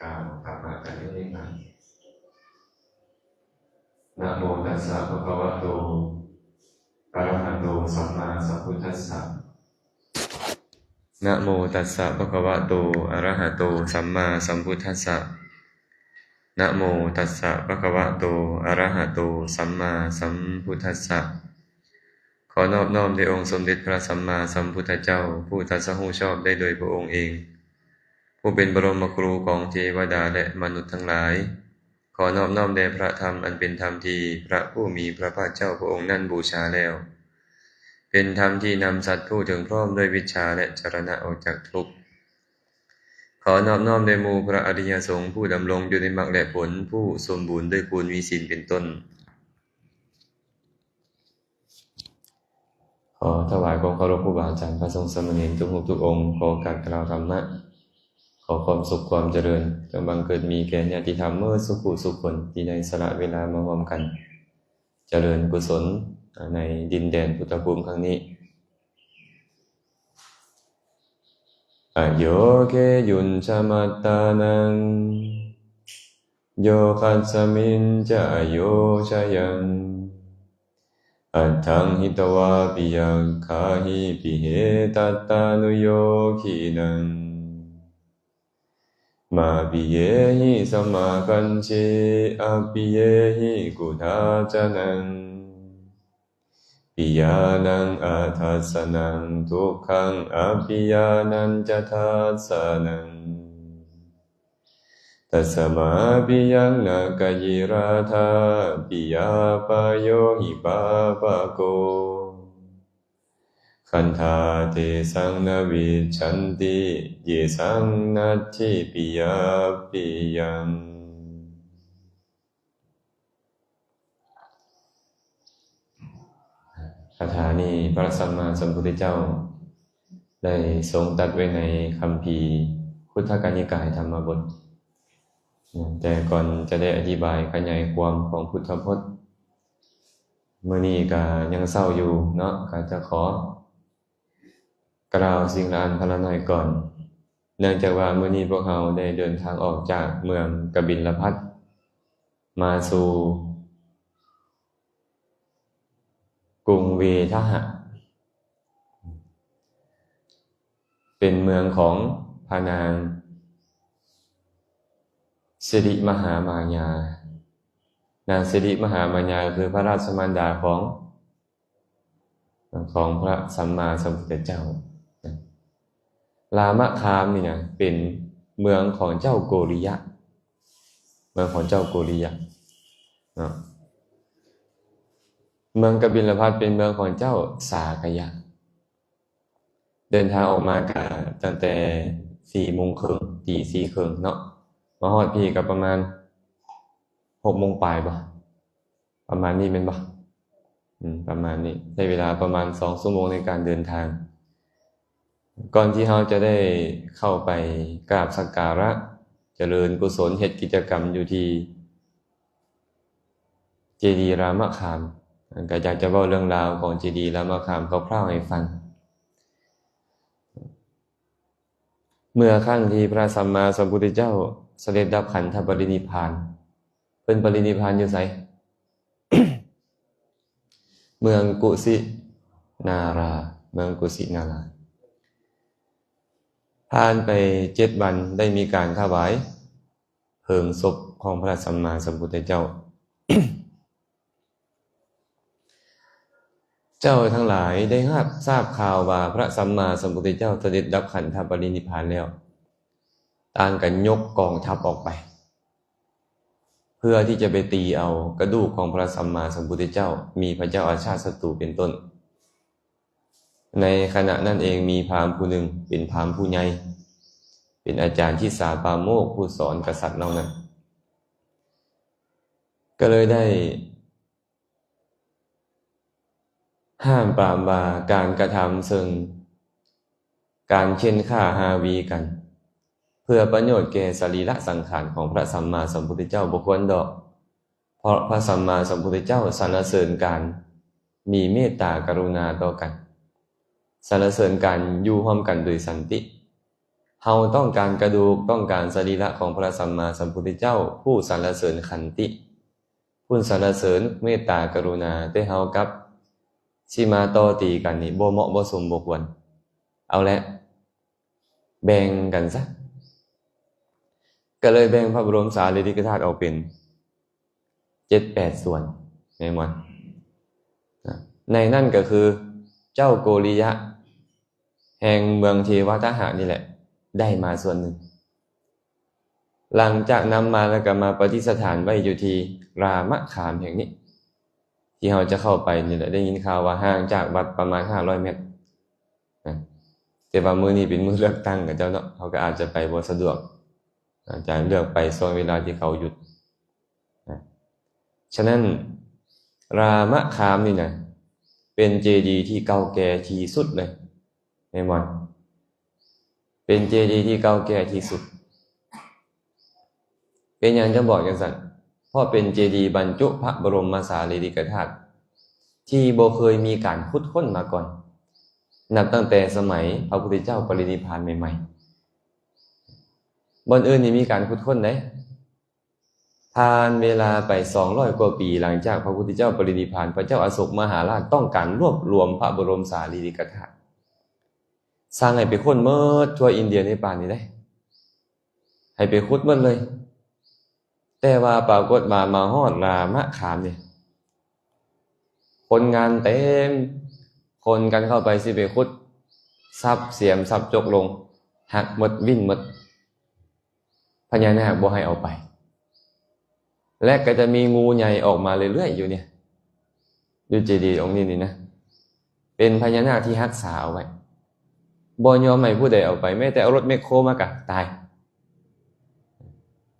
ກ່າວທຳມະກັນເລີຍນະ. ນະໂມຕັດສະ ພະຄະວະໂຕ ອະລະຫະໂຕ ສຳມາສຳພຸດທັດສະ. ນະໂມຕັດສະ ພະຄະວະໂຕ ອະລະຫະໂຕ ສຳມາສຳພຸດທັດສະ. ນະໂມຕັດສະ ພະຄະວະໂຕ ອະລະຫະໂຕ ສຳມາສຳພຸດທັດສະ. ຂໍນອບນ້ອມແດ່ອົງສົມເດັດພະສຳມາສຳພຸດທະເຈົ້າ ຜູ້ຕັດສະຮູ້ຊອບໄດ້ໂດຍພະອົງເອງ, ຜູ້ເປັນບະລົມມະຄູຂອງເທວະດາ ແລະ ມະນຸດທັງຫຼາຍ. ຂໍນອບນ້ອມແດ່ພະທຳ ອັນເປັນທຳທີ່ພະຜູ້ມີພະພາກເຈົ້າພະອົງນັ້ນບູຊາແລ້ວ, ເປັນທຳທີ່ນຳສັດຜູ້ເຖິງພ້ອມດ້ວຍວິດຊາ ແລະ ຈະລະນະອອກຈາກທຸກ. ຂໍນອບນ້ອມແດ່ໝູ່ພະອະລິຍະສົງ ຜູ້ດຳລົງຢູ່ໃນມັກ ແລະ ຜົນ, ຜູ້ສົມບູນດ້ວຍຄຸນມີສິນເປັນຕົ້ນ. ຂໍຖວາຍຄວາມເຄົາລົບຄູບາອາຈານ ພະສົງສາມະເນນທຸກຮູບທຸກອົງ. ຂໍໂອກາດກ່າວທຳມະ. ຂໍຄວາມສຸກຄວາມຈະເລີນ ຈົ່ງບັງເກີດມີແກ່ຍາດຕິທຳເໝິດສູ່ຜູ້ສູ່ຄົນ ທີ່ໄດ້ສະຫຼະເວລາມາຮ່ວມກັນຈະເລີນກຸສົນໃນດິນແດນພຸດທະພູມຄັ້ງນີ້. ອະໂຍເຄຍຸນຊະມັດຕານັງ ໂຍຄັດສະມິນຈະອະໂຍຊະຍັງ ອັດຖັງຫິຕະວາປິຍັກຂາຫິ ປິເຫຕັດຕານຸໂຍຄີນັງ ມາປິເຍຫິສະມາຄັນຊິ ອະປິເຍຫິກຸທາຈະນັງ ປິຍານັງອະທັດສະນັງ ທຸກຂັງອະປິຍານັນຈະທັດສະນັງ ຕັດສະມາປິຍັງນາກະຍິລາທາ ປິຍາປະໂຍຫິປາປະໂກ ຄັນທາເຕສັງນະວິດສັນຕິ ເຢສັງນັດຖິປິຍາປິຍັງ. ຄາຖານີ້ພະສຳມາສຳພຸດທະເຈົ້າໄດ້ຊົງຕັດໄວ້ໃນຄຳພີຄຸດທະກະນິກາຍທຳມະບົດ. ແຕ່ກ່ອນຈະໄດ້ອະທິບາຍຂະຫຍາຍຄວາມຂອງພຸດທະພົດ, ມື້ນີ້ກະຍັງເຊົ້າຢູ່ເນາະ, ກະຈະຂໍ ກ່າວສິ່ງລະອັນພະລະໜ້ອຍກ່ອນ, ເນື່ອງຈາກວ່າມື້ນີ້ພວກເຮົາໄດ້ເດີນທາງອອກຈາກເມືອງກະບິນລະພັດ ມາສູ່ກຸງເວທະຫະ, ເປັນເມືອງຂອງພະນາງສິລິມະຫາມາຍາ. ນາງສິລິມະຫາມາຍາ ຄືພະລາຊະມານດາຂອງ ຂອງພະສຳມາສຳພຸດທະເຈົ້າ. ລາມະຄາມນີ້ນະ ເປັນເມືອງຂອງເຈົ້າໂກລິຍະ, ເມືອງຂອງເຈົ້າໂກລິຍະເນາະ. ເມືອງກະບິນລະພັດເປັນເມືອງຂອງເຈົ້າສາກະຍະ. ເດີນທາງອອກມາກະຕັ້ງແຕ່ສີ່ໂມງເຄິ່ງ, ຕີສີ່ເຄິ່ງເນາະ, ມາຮອດພີ້ກະປະມານຫົກໂມງປາຍບໍ? ປະມານນີ້ແມ່ນບໍ່? ອືມ ປະມານນີ້, ໃຊ້ເວລາປະມານສອງຊົ່ວໂມງໃນການເດີນທາງ. ກ່ອນທີ່ເຮົາຈະໄດ້ເຂົ້າໄປກາບສັກກາລະ ຈະເລີນກຸສົນ, ເຮັດກິດຈະກຳຢູ່ທີ່ເຈດີລາມະຄາມ, ກະຢາກຈະເວົ້າເລື່ອງລາວຂອງເຈດີລາມະຄາມຄ່າວໆໃຫ້ຟັງ. ເມື່ອຄັ້ງທີ່ພະສຳມາສຳພຸດທະເຈົ້າສະເດັດດັບຂັນທະປະລິນິບພານ, ເພິ່ນປະລິນິບພານຢູ່ໃສ? ເມືອງກຸສິນາລາ, ເມືອງກຸສິນາລາ. ຜ່ານໄປເຈັດວັນ ໄດ້ມີການຖວາຍເພີງສົບຂອງພະສຳມາສຳພຸດທະເຈົ້າ. ເຈົ້າທັງຫຼາຍໄດ້ຮັບຊາບຂ່າວວ່າພະສຳມາສຳພຸດທະເຈົ້າສະເດັດດັບຂັນທະປະລິນິບພານແລ້ວ, ຕ່າງກັນຍົກກອງທັບອອກໄປ ເພື່ອທີ່ຈະໄປຕີເອົາກະດູກຂອງພະສຳມາສຳພຸດທະເຈົ້າ, ມີພະເຈົ້າອາຊາດສັດຕູເປັນຕົ້ນ. ໃນຂະນະນັ້ນເອງ ມີພາມຜູ້ໜຶ່ງ ເປັນພາມຜູ້ໃຫຍ່ ເປັນອາຈານທິສາປາໂມກ ຜູ້ສອນກະສັດເຫຼົ່ານັ້ນ ກະເລີຍໄດ້ຫ້າມປາມວ່າການກະທຳເຊິ່ງການເຂັ່ນຂ້າຮາວີກັນ ເພື່ອປະໂຫຍດແກ່ສະລີລະສັງຂານຂອງພະສຳມາສຳພຸດທະເຈົ້າບໍ່ຄວນດອກ. ເພາະພະສຳມາສຳພຸດທະເຈົ້າສັນລະເສີນການມີເມດຕາກະລຸນາຕໍ່ກັນ, ສັນລະເສີນການຢູ່ຮ່ວມກັນໂດຍສັນຕິ, ເຮົາຕ້ອງການກະດູກ, ຕ້ອງການສະລີລະຂອງພະສຳມາສຳພຸດທະເຈົ້າ ຜູ້ສັນລະເສີນຂັນຕິ, ຜູ້ສັນລະເສີນເມດຕາກະລຸນາ, ແຕ່ເຮົາກັບຊິມາຕໍ່ຕີກັນນີ້ ບໍ່ເໝາະບໍ່ສົມບໍ່ຄວນ. ເອົາແຫຼະ ແບ່ງກັນຊະ. ກໍເລີຍແບ່ງພະບໍລົມສາລີລິກະທາດອອກເປັນເຈັດແປດສ່ວນ ແມ່ນບໍ່? ໃນນັ້ນກໍຄືເຈົ້າໂກລິຍະ ແຫ່ງເມືອງເທວະທະຫະນີ້ແຫຼະ ໄດ້ມາສ່ວນໜຶ່ງ. ຫຼັງຈາກນຳມາແລ້ວກໍມາປະດິດສະຖານໄວ້ຢູ່ທີ່ລາມະຄາມແຫ່ງນີ້ ທີ່ເຮົາຈະເຂົ້າໄປນີ້ແຫຼະ. ໄດ້ຍິນຂ່າວວ່າຫ່າງຈາກວັດປະມານຫ້າຮ້ອຍແມັດນະ, ແຕ່ວ່າມື້ນີ້ເປັນມື້ເລືອກຕັ້ງຂະເຈົ້າເນາະ, ເຮົາກໍອາດຈະໄປບໍ່ສະດວກ, ອາດຈະເລືອກໄປຊ່ວງເວລາທີ່ເຂົາຢຸດ. ນະ ສະນັ້ນ ລາມະຄາມນີ້ນະ ເປັນເຈດີທີ່ເກົ່າແກ່ທີ່ສຸດເລີຍ ແມ່ນບໍ່? ເປັນເຈດີທີ່ເກົ່າແກ່ທີ່ສຸດ. ເປັນຫຍັງຈັ່ງບອກຈັ່ງຊັ້ນ? ເພາະເປັນເຈດີບັນຈຸພະບໍລົມມະສາລີລິກະທາດ ທີ່ບໍ່ເຄີຍມີການຂຸດຄົ້ນມາກ່ອນ ນັບຕັ້ງແຕ່ສະໄໝພະພຸດທະເຈົ້າປະລິນິບພານໃໝ່ໆ. ບ່ອນອື່ນນີ້ມີການຂຸດຄົ້ນເດ້. ຜ່ານເວລາໄປສອງຮ້ອຍກວ່າປີ ຫຼັງຈາກພະພຸດທະເຈົ້າປະລິນິບພານ, ພະເຈົ້າອະໂສກມະຫາລາດຕ້ອງການລວບລວມພະບໍລົມສາລີລິກະທາດ, ສັ່ງໃຫ້ໄປຄົ້ນໝົດທົ່ວອິນເດຍເນປານນີ້ເດ້, ໃຫ້ໄປຂຸດໝົດເລີຍ. ແຕ່ວ່າປາກົດວ່າມາຮອດລາມະຄາມນີ້ ຄົນງານເຕັມ, ຄົນກັນເຂົ້າໄປຊິໄປຂຸດ, ສັບສຽມສັບຈົກລົງ, ຫັກໝົດ, ຫວິ່ນໝົດ. ພະຍານາກບໍ່ໃຫ້ເອົາໄປ ແລະ ກໍຈະມີງູໃຫຍ່ອອກມາເລື້ອຍໆຢູ່ນີ້ ຢູ່ເຈດີອົງນີ້ນີ້ນະ, ເປັນພະຍານາກທີ່ຮັກສາເອົາໄວ້, ບໍ່ຍອມໃຫ້ຜູ້ໃດເອົາໄປ, ແມ້ແຕ່ເອົາລົດແມັກໂຄມາກໍຕາຍ.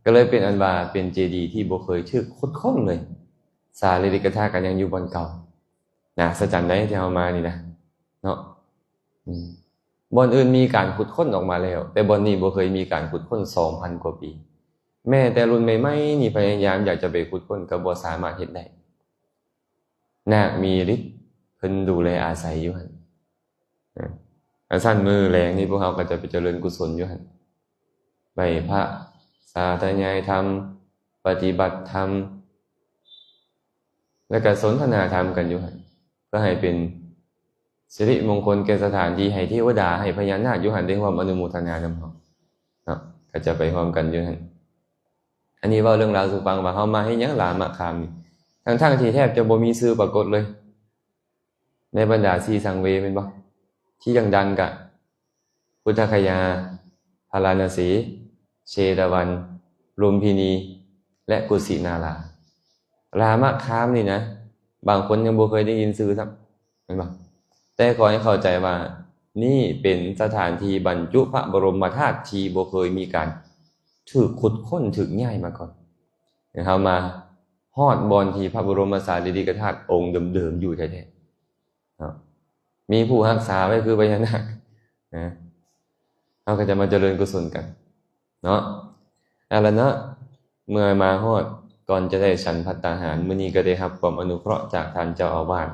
ກໍເລີຍເປັນອັນວ່າເປັນເຈດີທີ່ບໍ່ເຄີຍຖືກຂຸດຄົ້ນເລີຍ, ສາລີລິກະທາດກໍຍັງຢູ່ບ່ອນເກົ່າ. ໜ້າອັດສະຈັນໃດ ທີ່ເຮົາມານີ້ນະ ເນາະ. ອືມ ບ່ອນອື່ນມີການຂຸດຄົ້ນອອກມາແລ້ວ, ແຕ່ບ່ອນນີ້ບໍ່ເຄີຍມີການຂຸດຄົ້ນສອງພັນກວ່າປີ. ແມ້ແຕ່ລຸ້ນໃໝ່ໆນີ້ພະຍາຍາມຢາກຈະໄປຂຸດຄົ້ນກໍບໍ່ສາມາດເຮັດໄດ້. ນາກມີລິດເພິ່ນດູແລອາໄສຢູ່ຫັ້ນ. ອາ ອັນຊັ້ນມື້ແລງນີ້ພວກເຮົາກໍຈະໄປຈະເລີນກຸສົນຢູ່ຫັ້ນ, ໄຫວ້ພະ, ສາທະຍາຍທຳ, ປະຕິບັດທຳ ແລ້ວກໍສົນທະນາທຳກັນຢູ່ຫັ້ນ ເພື່ອໃຫ້ເປັນສິລິມົງຄົນແກ່ສະຖານທີ່, ໃຫ້ເທວະດາ, ໃຫ້ພະຍານາກຢູ່ຫັ້ນໄດ້ຮ່ວມອະນຸໂມທະນານຳເຮົາເນາະ, ກໍຈະໄປຮ່ວມກັນຢູ່ຫັ້ນ. ອັນນີ້ເວົ້າເລື່ອງລາວສູ່ຟັງວ່າເຮົາມາເຮັດຫຍັງລາມະຄາມນີ້ ທັງໆທີ່ແທບຈະບໍ່ມີຊື່ປາກົດເລີຍ. ໃນບັນດາສີ່ສັງເວແມ່ນບໍ່? ທີ່ດັງໆກະ ພຸດທະຄະຍາ, ພາລານະສີ, ເຊຕະວັນ, ລຸມພິນີ ແລະ ກຸສິນາລາ. ລາມະຄາມນີ້ນະ ບາງຄົນຍັງບໍ່ເຄີຍໄດ້ຍິນຊື່ຊ້ຳ ແມ່ນບໍ່? ແຕ່ຂໍໃຫ້ເຂົ້າໃຈວ່າ ນີ້ເປັນສະຖານທີ່ບັນຈຸພະບໍລົມມະທາດທີ່ບໍ່ເຄີຍມີການຖືກຂຸດຄົ້ນ, ຖືກຍ້າຍມາກ່ອນ. ເຮົາມາ ຮອດບ່ອນທີ່ພະບໍລົມສາລີລິກະທາດອົງເດີມໆຢູ່ແທ້ໆເນາະ, ມີຜູ້ຮັກສາໄວ້ຄືພະຍານາກນະ, ເຮົາກໍຈະມາຈະເລີນກຸສົນກັນເນາະ. ເອົາລະເນາະ, ເມື່ອມາຮອດ ກ່ອນຈະໄດ້ສັນພັດຕາຫານ, ມື້ນີ້ກໍໄດ້ຮັບຄວາມອະນຸເຄາະຈາກທ່ານເຈົ້າອາວາດ,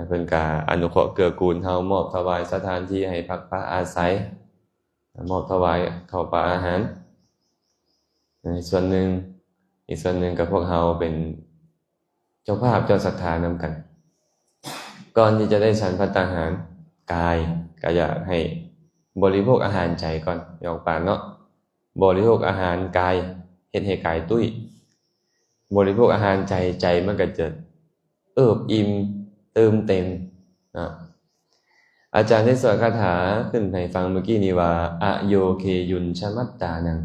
ເພິ່ນກໍອະນຸເຄາະເກື້ອກູນເຮົາ, ມອບຖວາຍສະຖານທີ່ໃຫ້ພັກພາອາໄສ, ມອບຖວາຍເຂົ້າປາອາຫານໃນສ່ວນໜຶ່ງ, ອີກສ່ວນໜຶ່ງກໍພວກເຮົາເປັນເຈົ້າພາບເຈົ້າສັດທານຳກັນ. ກ່ອນທີ່ຈະໄດ້ສັນພັດຕາຫານກາຍ, ກໍຢາກໃຫ້ບໍລິໂພກອາຫານໃຈກ່ອນ, ຍອກປານເນາະ, ບໍລິໂພກອາຫານກາຍ ເຮັດໃຫ້ກາຍຕຸ້ຍ, ບໍລິໂພກອາຫານໃຈ, ໃຈມັນກໍຈະ ເອີບອີ່ມ ຕື່ມເຕັມເນາະ. ອາຈານໄດ້ສວດຄາຖາຂຶ້ນໃຫ້ຟັງເມື່ອກີ້ນີ້ວ່າ ອະໂຍເຄຍຸນຊະມັດຕານັງ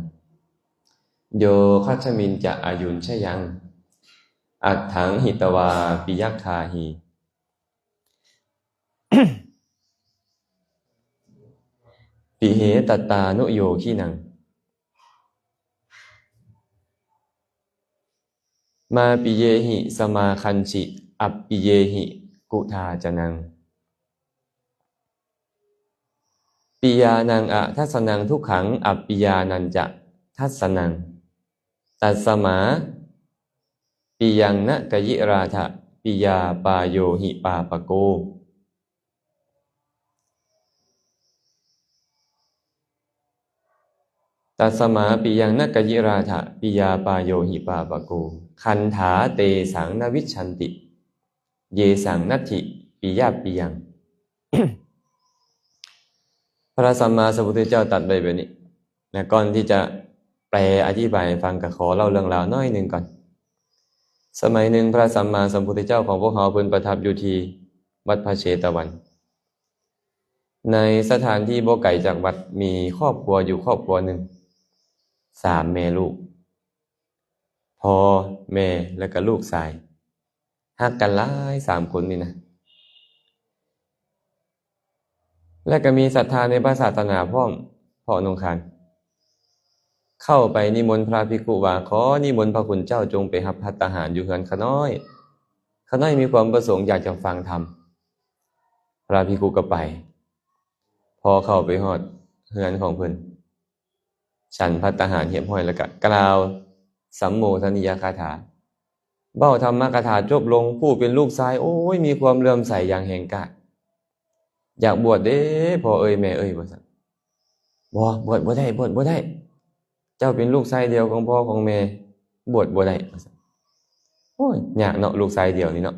ໂຍຄັດສະມິນຈະອະຍຸນຊະຍັງ ອັດຖັງຫິຕະວາປິຍັກຂາຫິ ປິເຫຕັດຕານຸໂຍຄີນັງ ມາປິເຍຫິສະມາຄັນຊິ ອັບປິເຍຫິກຸທາຈະນັງ ປິຍານັງອະທັດສະນັງທຸກຂັງ ອັບປິຍານັນຈະທັດສະນັງ ຕັດສະມາປິຍັງນະກະຢິຣາທະ ປິຍາປາໂຍຫິປາປະໂກ. ຕັດສະມາ ປິຍັງ ນະກະຢິຣາທະ ປິຍາປາໂຍຫິ ປາປະໂກ ຄັນຖາ ເຕສັງ ນະວິດຊັນຕິ ເຢສັງ ນັດຖິ ປິຍາປິຍັງ. ພະສຳມາສຳພຸດທະເຈົ້າຕັດໄວ້ແບບນີ້ນະ. ກ່ອນທີ່ຈະແປອະທິບາຍໃຫ້ຟັງ ກໍຂໍເລົ່າເລື່ອງລາວໜ້ອຍໜຶ່ງກ່ອນ. ສະໄໝໜຶ່ງ ພະສຳມາສຳພຸດທະເຈົ້າຂອງພວກເຮົາ ເພິ່ນປະທັບຢູ່ທີ່ວັດພະເຊຕະວັນ. ໃນສະຖານທີ່ບໍ່ໄກຈາກວັດ ມີຄອບຄົວຢູ່ຄອບຄົວໜຶ່ງ ສາມແມ່ລູກ ພໍ່ ແມ່ ແລະກະລູກຊາຍ ຮັກກັນຫຼາຍສາມຄົນນີ້ນະ ແລະກະມີສັດທາໃນພະສາສະໜາພ້ອມ ເພາະໜົງຄານ ເຂົ້າໄປນິມົນພະພິກຂຸວ່າ ຂໍນິມົນພະຄຸນເຈົ້າຈົ່ງໄປຮັບພັດຕາຫານຢູ່ເຮືອນຂ້ານ້ອຍ ຂ້ານ້ອຍມີຄວາມປະສົງຢາກຈະຟັງທຳ. ພະພິກຂຸກໍໄປ. ພໍເຂົ້າໄປຮອດເຮືອນຂອງເພິ່ນ ສັນພັດຕາຫານຮຽບຮ້ອຍ ແລ້ວກະກ່າວສຳໂມທະນິຍະຄາຖາ ເວົ້າທຳມະກະຖາຈົບລົງ ຜູ້ເປັນລູກຊາຍ ໂອ້ຍ ມີຄວາມເຫຼື້ອມໃສຢ່າງແຮງກ້າ. ຢາກບວດເດ້ ພໍ່ເອີຍແມ່ເອີຍ ວ່າຊັ້ນ. ບໍ່ ບວດບໍ່ໄດ້ ບວດບໍ່ໄດ້ ເຈົ້າເປັນລູກຊາຍດຽວຂອງພໍ່ຂອງແມ່ ບວດບໍ່ໄດ້ ວ່າຊັ້ນ. ໂອ້ຍ ຍາກເນາະ ລູກຊາຍດຽວນີ້ເນາະ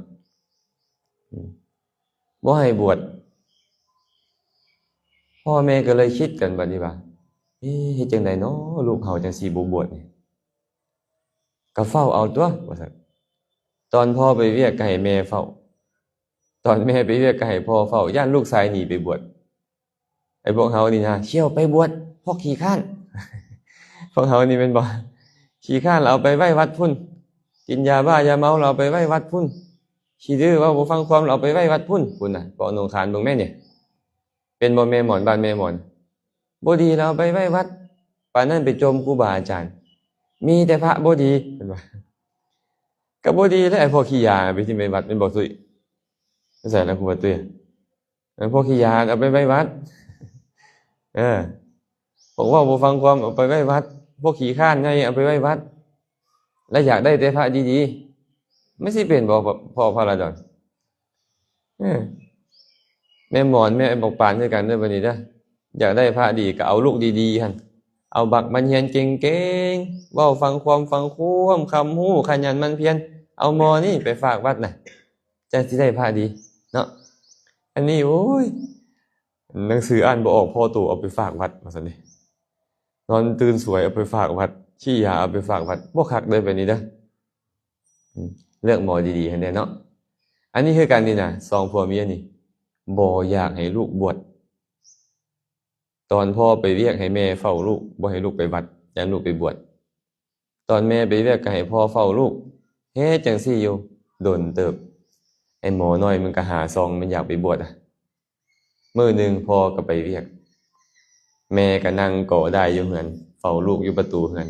ອືມ ບໍ່ໃຫ້ບວດ. ພໍ່ແມ່ກໍເລີຍຄິດກັນບັດນີ້ວ່າ ເອີ ເຮັດຈັ່ງໃດເນາະ ລູກເຮົາຈັ່ງຊິບໍ່ບວດນີ້? ກໍເຝົ້າເອົາຕົວະ ວ່າຊັ້ນ. ຕອນພໍ່ໄປວຽກກໍໃຫ້ແມ່ເຝົ້າ ຕອນແມ່ໄປວຽກກໍໃຫ້ພໍ່ເຝົ້າ ຢ້ານລູກຊາຍໜີໄປບວດ. ໄອ້ພວກເຮົານີ້ນະ ຊິເອົາໄປບວດ ພວກຂີ້ຄ້ານ. ພວກເຮົານີ້ແມ່ນບໍ່ ຂີ້ຄ້ານ ເອົາໄປໄວ້ວັດພຸ້ນ ກິນຢາບ້າຢາເມົາ ເອົາໄປໄວ້ວັດພຸ້ນ ຂີ້ດື້ ເວົ້າບໍ່ຟັງຄວາມ ເອົາໄປໄວ້ວັດພຸ້ນ ພຸ້ນນະ. ເພາະໜົງຄານເບິ່ງແມ່ນີ້ ເປັນບໍ່ແມ່ໝອນ ບ້ານແມ່ໝອນ ບໍ່ດີ ເອົາໄປໄວ້ວັດ ປານນັ້ນໄປຈົ່ມຄູບາອາຈານ ມີແຕ່ພະບໍ່ດີ ເພິ່ນວ່າ. ກໍບໍ່ດີແຫຼະ ໄອ້ພວກຂີ້ຢາໄປຖິ້ມໄວ້ວັດ ແມ່ນບໍ່ຕຸ້ຍ? ໃສ່ລະຄູບາຕຸ້ຍ ເອີ ພວກຂີ້ຢາເອົາໄປໄວ້ວັດ ເອີ ພວກເວົ້າບໍ່ຟັງຄວາມເອົາໄປໄວ້ວັດ ພວກຂີ້ຄ້ານໃຫຍ່ເອົາໄປໄວ້ວັດ ແລະຢາກໄດ້ແຕ່ພະດີໆ ມັນຊິເປັນບໍ່ ພໍ່ພະລາດອນ? ເອີ ແມ່ໝອນ ແມ່ບັກປານຄືກັນເດີ ບັດນີ້ເດີ ຢາກໄດ້ພະດີກໍເອົາລູກດີໆຫັ້ນ ເອົາບັກມັນຮຽນເກັ່ງໆ ເວົ້າຟັງຄວາມ ຟັງຄວາມ ຄຳຮູ້ ຂະຫຍັນໝັ່ນພຽນ ເອົາໝໍນີ້ໄປຝາກວັດນະ ຈັ່ງຊິໄດ້ພະດີເນາະ. ອັນນີ້ ໂອ້ຍ ໜັງສືອ່ານບໍ່ອອກພໍໂຕ ເອົາໄປຝາກວັດ ວ່າຊັ້ນເດ. ນອນຕື່ນສວຍ ເອົາໄປຝາກວັດ ຂີ້ຢາ ເອົາໄປຝາກວັດ ບໍ່ຄັກເດີ ແບບນີ້ເດີ. ອືມ ເລືອກໝໍດີໆ ຫັ້ນແດ່ເນາະ. ອັນນີ້ຄືກັນນີ້ນະ ສອງຜົວເມຍນີ້ ບໍ່ຢາກໃຫ້ລູກບວດ. ຕອນພໍ່ໄປວຽກໃຫ້ແມ່ເຝົ້າລູກ ບໍ່ໃຫ້ລູກໄປວັດ ຢ້ານລູກໄປບວດ. ຕອນແມ່ໄປວຽກກໍໃຫ້ພໍ່ເຝົ້າລູກ ເຮັດຈັ່ງຊີ້ຢູ່ດົນເຕີບ. ໄອ້ໝໍນ້ອຍມັນກໍຫາຊ່ອງ ມັນຢາກໄປບວດອະ. ມື້ໜຶ່ງພໍ່ກໍໄປວຽກ ແມ່ກໍນັ່ງກໍໄດ້ຢູ່ເຮືອນ ເຝົ້າລູກຢູ່ປະຕູເຮືອນ.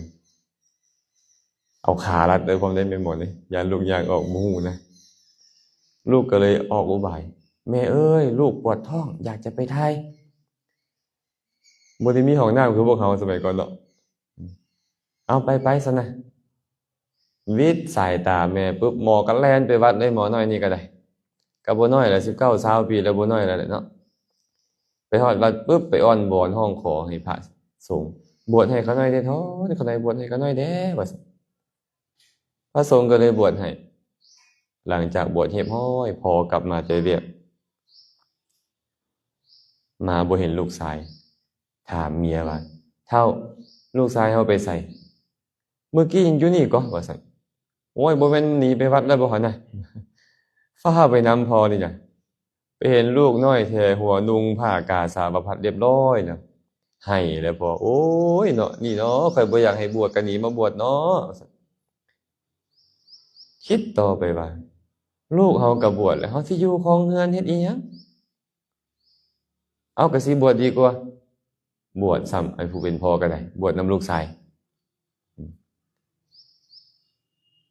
ເອົາຂາລັດໄວ້ພ້ອມໄດ້ແມ່ໝໍນີ້ ຢ້ານລູກຍ່າງອອກບໍ່ຮູ້ນະ. ລູກກໍເລີຍອອກອຸບາຍ ແມ່ເອີຍ ລູກປວດທ້ອງ ຢາກຈະໄປຖ່າຍ. ບໍ່ໄດ້ມີຫ້ອງນ້ຳຄືພວກເຮົາສະໄໝກ່ອນເນາະ. ເອົາ ໄປ ໄປຊັ້ນນະ. ວິດສາຍຕາແມ່ປຶບ ໝໍກໍແລ່ນໄປວັດເລີຍ ໝໍນ້ອຍນີ້ກໍໄດ້. ກໍບໍ່ນ້ອຍແຫຼະ ສິບເກົ້າ ຊາວປີແລ້ວ ບໍ່ນ້ອຍແລ້ວແຫຼະເນາະ. ໄປຮອດວັດປຶບ ໄປອ້ອນວອນຮ້ອງຂໍໃຫ້ພະສົງ ບວດໃຫ້ຂ້ານ້ອຍແດ່ເທາະ ຂ້ານ້ອຍບວດໃຫ້ຂ້ານ້ອຍແດ່ ວ່າຊັ້ນ. ພະສົງກໍເລີຍບວດໃຫ້. ຫຼັງຈາກບວດຮຽບຮ້ອຍ ພໍ່ກັບມາແຕ່ວຽກ ມາບໍ່ເຫັນລູກຊາຍ ຖາມເມຍວ່າ ເຖົ້າ ລູກຊາຍເຮົາໄປໃສ? ມື້ກີ້ຍັງຢູ່ນີ້ກໍ ວ່າຊັ້ນ. ໂອ້ຍ ບໍ່ແມ່ນໜີໄປວັດແລ້ວບໍ່ຫັ້ນນະ? ຟ້າວໄປນຳພໍ່ນີ້ນະ ໄປເຫັນລູກນ້ອຍແທ້ຫົວນຸ່ງຜ້າກາສາວະພັດລຽບຮ້ອຍແລ້ວ ໄຫ້ແລ້ວພໍ່. ໂອ້ຍເນາະ ນີ້ເນາະ ຂ້ອຍບໍ່ຢາກໃຫ້ບວດ ກໍໜີມາບວດເນາະ ວ່າຊັ້ນ. ຄິດຕໍ່ໄປວ່າ ລູກເຮົາກໍບວດແລ້ວ ເຮົາຊິຢູ່ຄອງເຮືອນເຮັດອີ່ຫຍັງ? ເອົາ ກໍຊິບວດດີກວ່າ. ບວດຊ້ຳ ໄອ້ຜູ້ເປັນພໍ່ກໍໄດ້ ບວດນຳລູກຊາຍ.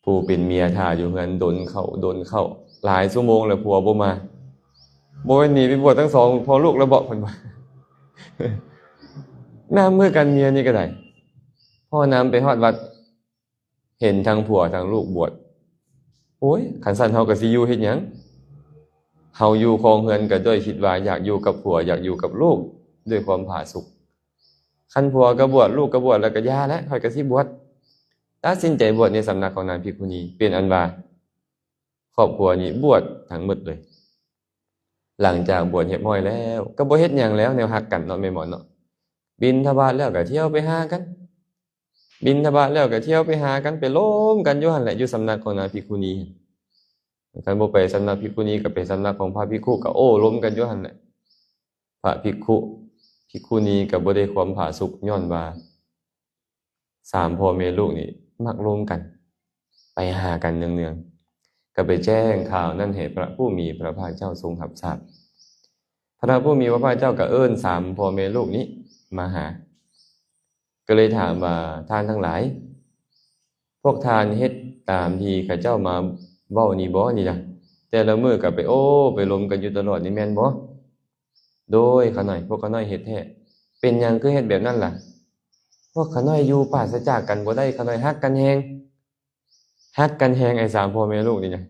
ຜູ້ເປັນເມຍຖ້າຢູ່ເຮືອນດົນເຂົ້າ ດົນເຂົ້າ ຫຼາຍຊົ່ວໂມງແລ້ວ ຜົວບໍ່ມາ. ບໍ່ແມ່ນໜີໄປບວດທັງສອງພໍ່ລູກແລ້ວເບາະ ເພິ່ນວ່າ. ນຳຄືກັນ ເມຍນີ້ກໍໄດ້ ພໍນຳໄປຮອດວັດ ເຫັນທັງຜົວທັງລູກບວດ. ໂອ້ຍ ຄັນຊັ້ນເຮົາກໍຊິຢູ່ເຮັດຫຍັງ? ເຮົາຢູ່ຄອງເຮືອນກໍດ້ວຍຄິດວ່າຢາກຢູ່ກັບຜົວ ຢາກຢູ່ກັບລູກດ້ວຍຄວາມຜາສຸກ. ຄັນຜົວກໍບວດ ລູກກໍບວດ ແລ້ວກໍຢ່າແຫຼະ ຂ້ອຍກໍຊິບວດ. ຕັດສິນໃຈບວດໃນສຳນັກຂອງນາງພິກຂຸນີ ເປັນອັນວ່າຄອບຄົວນີ້ບວດທັງໝົດເລີຍ. ຫຼັງຈາກບວດຮຽບຮ້ອຍແລ້ວ ກໍບໍ່ເຮັດຫຍັງແລ້ວ ແນວຮັກກັນເນາະ ແມ່ນບໍ່ເນາະ? ບິນທະບາດແລ້ວກໍທ່ຽວໄປຫາກັນ ບິນທະບາດແລ້ວກໍທ່ຽວໄປຫາກັນ ໄປລົມກັນຢູ່ຫັ້ນແຫຼະ ຢູ່ສຳນັກຂອງນາງພິກຂຸນີ. ຄັນບໍ່ໄປສຳນັກພິກຂຸນີ ກໍໄປສຳນັກຂອງພະພິກຂຸ ກໍໂອ້ລົມກັນຢູ່ຫັ້ນແຫຼະ. ພະພິກຂຸ ພິກຂຸນີກໍບໍ່ໄດ້ຄວາມຜາສຸກ ຍ້ອນວ່າສາມພໍ່ແມ່ລູກນີ້ມັກລົມກັນ ໄປຫາກັນເນືອງໆ ກໍໄປແຈ້ງຂ່າວນັ້ນໃຫ້ພະຜູ້ມີພະພາກເຈົ້າຊົງຮັບຊາບ. ພະຜູ້ມີພະພາກເຈົ້າກໍເອີ້ນສາມພໍ່ແມ່ລູກນີ້ມາຫາ ກໍເລີຍຖາມວ່າ ທ່ານທັງຫຼາຍ ພວກທ່ານເຮັດຕາມທີ່ເຂົາເຈົ້າມາເວົ້ານີ້ບໍ່ນີ້ນະ? ແຕ່ລະມື້ກໍໄປໂອ້ໄປລົມກັນຢູ່ຕະຫຼອດນີ້ແມ່ນບໍ່? ໂດຍ ຂ້ານ້ອຍ ພວກຂ້ານ້ອຍເຮັດແທ້. ເປັນຫຍັງຄືເຮັດແບບນັ້ນລະ? ພວກຂ້ານ້ອຍຢູ່ປາສະຈາກກັນບໍ່ໄດ້ ຂ້ານ້ອຍຮັກກັນແຮງ. ຮັກກັນແຮງ ໄອ້ສາມພໍ່ແມ່ລູກນີ້ນະ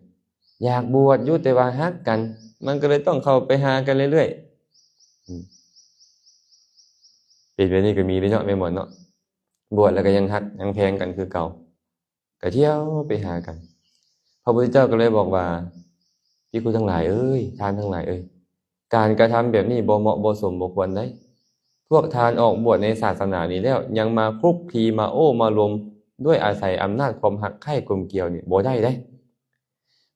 ຢາກບວດຢູ່ ແຕ່ວ່າຮັກກັນ ມັນກໍເລີຍຕ້ອງເຂົ້າໄປຫາກັນເລື້ອຍໆ. ອືມ ເປັນແບບນີ້ກໍມີເດ້ເນາະ ແມ່ນບໍ່ເນາະ? ບວດແລ້ວກໍຍັງຮັກຍັງແພງກັນຄືເກົ່າ ກໍທ່ຽວໄປຫາກັນ. ພະພຸດທະເຈົ້າກໍເລີຍບອກວ່າ ພິກຂຸທັງຫຼາຍເອີຍ ທ່ານທັງຫຼາຍເອີຍ ການກະທຳແບບນີ້ບໍ່ເໝາະບໍ່ສົມບໍ່ຄວນໃດ. ພວກທ່ານອອກບວດໃນສາສະໜານີ້ແລ້ວ ຍັງມາຄຸກຄີມາໂອ້ມາລົມດ້ວຍອາໄສອຳນາດຄວາມຮັກໃຄ່ກົມກຽວນີ້ບໍ່ໄດ້ເດ້.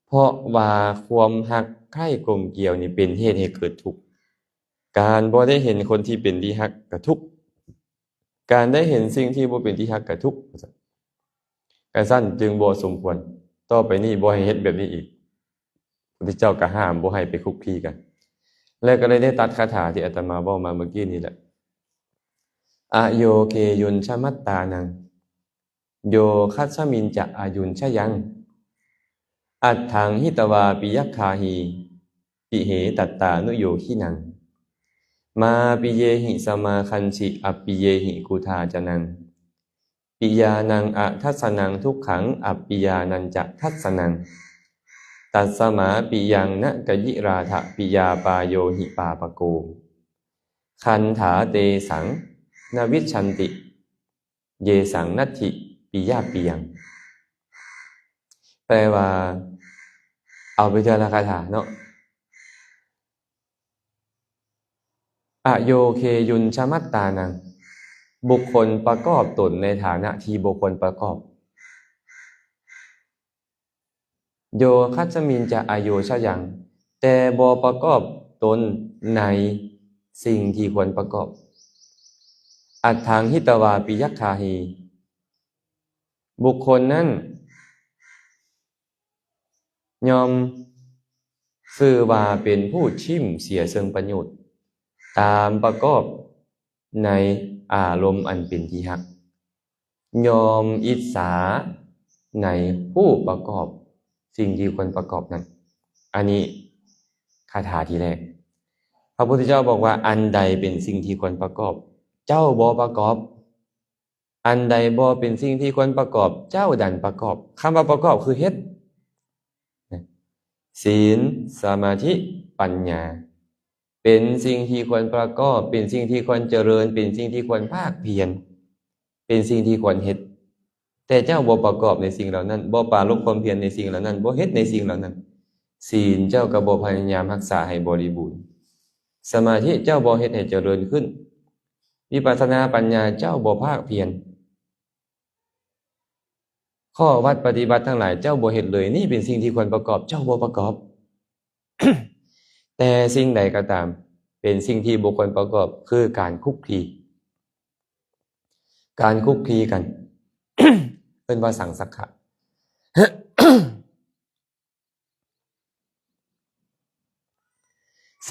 ເພາະວ່າຄວາມຮັກໃຄ່ກົມກຽວນີ້ເປັນເຫດໃຫ້ເກີດທຸກ. ການບໍ່ໄດ້ເຫັນຄົນທີ່ເປັນທີ່ຮັກກໍທຸກ. ການໄດ້ເຫັນສິ່ງທີ່ບໍ່ເປັນທີ່ຮັກກໍທຸກ. ກະຊັ້ນຈຶ່ງບໍ່ສົມຄວນ. ຕໍ່ໄປນີ້ບໍ່ໃຫ້ເຮັດແບບນີ້ອີກ. ພະພຸດທະເຈົ້າກໍຫ້າມບໍ່ໃຫ້ໄປຄຸກຄີກັນ. ແລ້ວກໍເລີຍໄດ້ຕັດຄາຖາທີ່ອາດຕະມາເວົ້າມາເມື່ອກີ້ນີ້ແຫຼະ. ອະໂຍເຄຍຸນຊະມັດຕານັງ ໂຍຄັດສະມິນຈະອາຍຸນຊະຍັງ ອັດຖັງຫິຕະວາປິຍັກຄາຫິ ປິເຫຕັດຕານຸໂຍຄີນັງ ມາປິເຍຫິສະມາຄັນຊິ ອັບປິເຍຫິກຸທາຈະນັງ ປິຍານັງອະທັດສະນັງທຸກຂັງ ອັບປິຍານັນຈະທັດສະນັງ ຕັດສະມາປິຍັງນະກະຢິຣາທະ ປິຍາປາໂຍຫິປາປະໂກ ຄັນຖາເຕສັງນະວິດຊັນຕິ ເຍສັງນັດຖິປິຍາປິຍັງ. ແປວ່າ ເອົາໄປເທື່ອລະຄາຖາເນາະ. ອະໂຍເຄຍຸນຊະມັດຕານັງ ບຸກຄົນປະກອບຕົນໃນຖານະທີ່ບໍ່ຄວນປະກອບ. ໂຍຄັດສະມິນຈະອາໂຍຊະຍັງ ແຕ່ບໍ່ປະກອບຕົນໃນສິ່ງທີ່ຄວນປະກອບ. ອັດຖັງຫິຕະວາປິຍັກຄາຫິ ບຸກຄົນນັ້ນ ຍ່ອມຊື່ວ່າເປັນຜູ້ຖິ້ມເສຍເຊິ່ງປະໂຫຍດ ຕາມປະກອບໃນອາລົມອັນເປັນທີ່ຮັກ ຍ່ອມອິດສາໃນຜູ້ປະກອບສິ່ງທີ່ຄວນປະກອບນັ້ນ. ອັນນີ້ຄາຖາທີແລກ ພະພຸດທະເຈົ້າບອກວ່າ ອັນໃດເປັນສິ່ງທີ່ຄວນປະກອບ ເຈົ້າບໍ່ປະກອບ. ອັນໃດບໍ່ເປັນສິ່ງທີ່ຄວນປະກອບ ເຈົ້າດັນປະກອບ. ຄຳວ່າປະກອບຄືເຮັດ. ສີນ ສະມາທິ ປັນຍາ ເປັນສິ່ງທີ່ຄວນປະກອບ ເປັນສິ່ງທີ່ຄວນຈະເລີນ ເປັນສິ່ງທີ່ຄວນພາກພຽນ ເປັນສິ່ງທີ່ຄວນເຮັດ ແຕ່ເຈົ້າບໍ່ປະກອບໃນສິ່ງເຫຼົ່ານັ້ນ ບໍ່ປາລົບຄວາມພຽນໃນສິ່ງເຫຼົ່ານັ້ນ ບໍ່ເຮັດໃນສິ່ງເຫຼົ່ານັ້ນ ສີນເຈົ້າກໍບໍ່ພະຍາຍາມຮັກສາໃຫ້ບໍລິບູນ ສະມາທິເຈົ້າບໍ່ເຮັດໃຫ້ຈະເລີນຂຶ້ນ ວິປັດສະນາປັນຍາເຈົ້າບໍ່ພາກພຽນ ຂໍ້ວັດປະຕິບັດທັງຫຼາຍເຈົ້າບໍ່ເຮັດເລີຍ ນີ້ເປັນສິ່ງທີ່ຄວນປະກອບ ເຈົ້າບໍ່ປະກອບ. ແຕ່ສິ່ງໃດກໍຕາມ ເປັນສິ່ງທີ່ບໍ່ຄວນປະກອບ ຄືການຄຸກຄີ ການຄຸກຄີກັນ ເອີ້ນວ່າສັງສັກຂະ.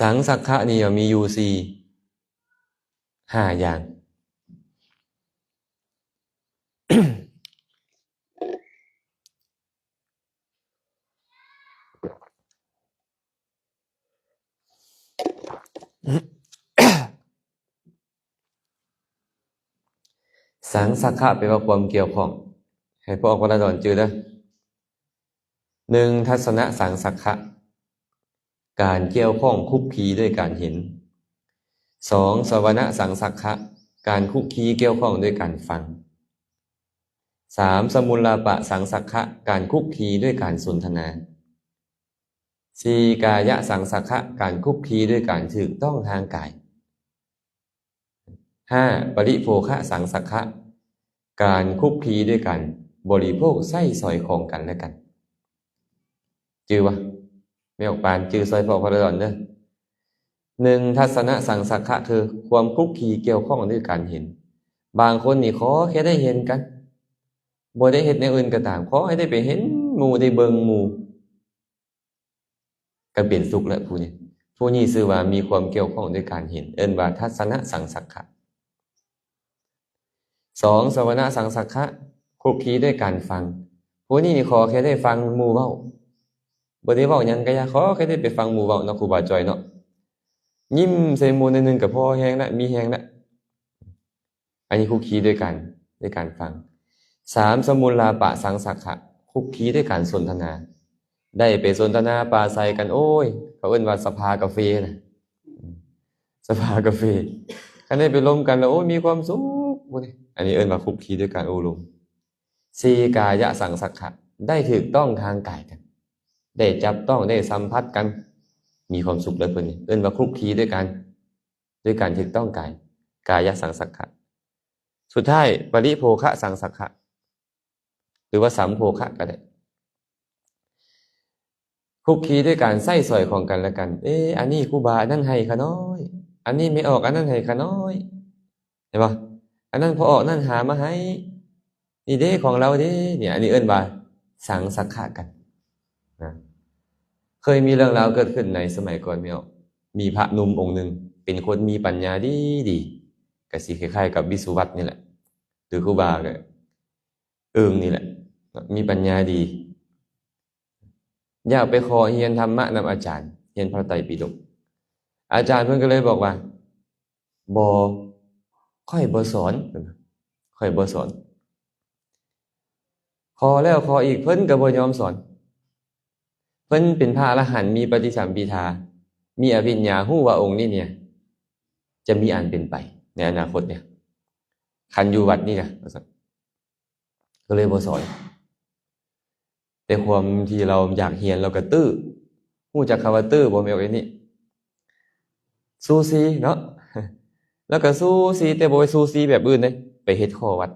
ສັງສັກຂະນີ້ມີຢູ່ສີ່ ຫ້າຢ່າງ. ສັງສັກຂະແປວ່າຄວາມກ່ຽວຂ້ອງ. ໃຫ້ພວກອອກວະລະດອນຈື່ເດີ້. ໜຶ່ງ ທັດສະນະສັງສັກຂະ ການກ່ຽວຂ້ອງຄຸກຄີດ້ວຍການເຫັນ. ສອງ ສະວະນະສັງສັກຂະ ການຄຸກຄີກ່ຽວຂ້ອງດ້ວຍການຟັງ. ສາມ ສະມຸລາປະສັງສັກຂະ ການຄຸກຄີດ້ວຍການສົນທະນາ. ສີ່ ກາຍະສັງສັກຂະ ການຄຸກຄີດ້ວຍການຖືກຕ້ອງທາງກາຍ. ຫ້າ ປະລິໂພຄະສັງສັກຂະ ການຄຸກຄີດ້ວຍການບໍລິໂພກໃຊ້ສອຍຂອງກັນແລະກັນ. ຈື່ບໍ່? ແມ່ອອກປານຈື່ຊ່ອຍພໍ່ພະລະດອນເດີ. ໜຶ່ງ ທັດສະນະສັງສັກຂະ ຄືຄວາມຄຸກຄີກ່ຽວຂ້ອງດ້ວຍການເຫັນ. ບາງຄົນນີ້ຂໍແຄ່ໄດ້ເຫັນກັນ ບໍ່ໄດ້ເຮັດແນວອື່ນກໍຕາມ ຂໍໃຫ້ໄດ້ໄປເຫັນໝູ່ ໄດ້ເບິ່ງໝູ່ ກໍເປັນສຸກແລ້ວຜູ້ນີ້. ຜູ້ນີ້ຊື່ວ່າມີຄວາມກ່ຽວຂ້ອງດ້ວຍການເຫັນ ເອີ້ນວ່າທັດສະນະສັງສັກຂະ. ສອງ ສະວະນະສັງສັກຂະ ຄຸກຄີດ້ວຍການຟັງ. ຜູ້ນີ້ນີ້ຂໍແຄ່ໄດ້ຟັງໝູ່ເວົ້າ ບໍ່ໄດ້ເວົ້າຫຍັງກໍຢ່າ ຂໍແຄ່ໄດ້ໄປຟັງໝູ່ເວົ້າເນາະ ຄູບາຈອຍເນາະ ຍິ້ມໃສ່ໝູ່ໜ້ອຍໜຶ່ງກໍພໍແຮງລະ ມີແຮງລະ. ອັນນີ້ຄຸກຄີດ້ວຍການ ດ້ວຍການຟັງ. ສາມ ສະມຸລາປະສັງສັກຂະ ຄຸກຄີດ້ວຍການສົນທະນາ ໄດ້ໄປສົນທະນາປາໄສກັນ ໂອ້ຍ ເຂົາເອີ້ນວ່າສະພາກາເຟນະ ສະພາກາເຟ ຄັນໄດ້ໄປລົມກັນແລ້ວ ໂອ້ຍ ມີຄວາມສຸກ. ອັນນີ້ເອີ້ນວ່າຄຸກຄີດ້ວຍການໂອ້ລົມ. ສີ່ ກາຍະສັງສັກຂະ ໄດ້ຖືກຕ້ອງທາງກາຍກັນ ໄດ້ຈັບຕ້ອງ ໄດ້ສຳຜັດກັນ ມີຄວາມສຸກເລີຍເພິ່ນນີ້ ເອີ້ນວ່າຄຸກຄີດ້ວຍການ ດ້ວຍການຖືກຕ້ອງກາຍ ກາຍະສັງສັກຂະ. ສຸດທ້າຍ ປະລິໂພຄະສັງສັກຂະ ຫຼືວ່າສຳໂພຄະກໍໄດ້ ຄຸກຄີດ້ວຍການໃຊ້ສອຍຂອງກັນແລະກັນ. ເອ ອັນນີ້ຄູບາອັນນັ້ນໃຫ້ຂ້ານ້ອຍ ອັນນີ້ແມ່ອອກອັນນັ້ນໃຫ້ຂ້ານ້ອຍ ເຫັນບໍ່? ອັນນັ້ນພໍ່ອອກນັ້ນຫາມາໃຫ້ ນີ້ເດ້ຂອງລາວເດ້ ນີ້ ອັນນີ້ເອີ້ນວ່າສັງສັກຂະກັນນະ. ເຄີຍມີເລື່ອງລາວເກີດຂຶ້ນໃນສະໄໝກ່ອນແມ່ອອກ ມີພະໜຸ່ມອົງໜຶ່ງ ເປັນຄົນມີປັນຍາດີໆ ກະຊິຄ້າຍໆກັບວິສຸວັດນີ້ແຫຼະ ຫຼືຄູບາກະເອີງນີ້ແຫຼະ ມີປັນຍາດີ ຢາກໄປຂໍຮຽນທຳມະນຳອາຈານ ຮຽນພະໄຕປິດົກ. ອາຈານເພິ່ນກໍເລີຍບອກວ່າ ບໍ່ ຂ້ອຍບໍ່ສອນ ເພິ່ນວ່າ ຂ້ອຍບໍ່ສອນ. ຂໍແລ້ວຂໍອີກ ເພິ່ນກໍບໍ່ຍອມສອນ. ເພິ່ນເປັນພະອະລະຫັນ ມີປະຕິສຳພິທາ ມີອະພິນຍາ ຮູ້ວ່າອົງນີ້ເນຍ ຈະມີອັນເປັນໄປໃນອະນາຄົດເນຍ ຄັນຢູ່ວັດນີ້ນະ ວ່າຊັ້ນ. ກໍເລີຍບໍ່ສອນ ແຕ່ຄວາມທີ່ລາວຢາກຮຽນ ລາວກໍຕື້. ຮູ້ຈັກຄຳວ່າຕື້ບໍ່ ແມ່ອອກ? ອັນນີ້ຊູຊີເນາະ ລາວກໍຊູຊີ ແຕ່ບໍ່ໄປຊູຊີແບບອື່ນເດ້ ໄປເຮັດຂໍ້ວັດ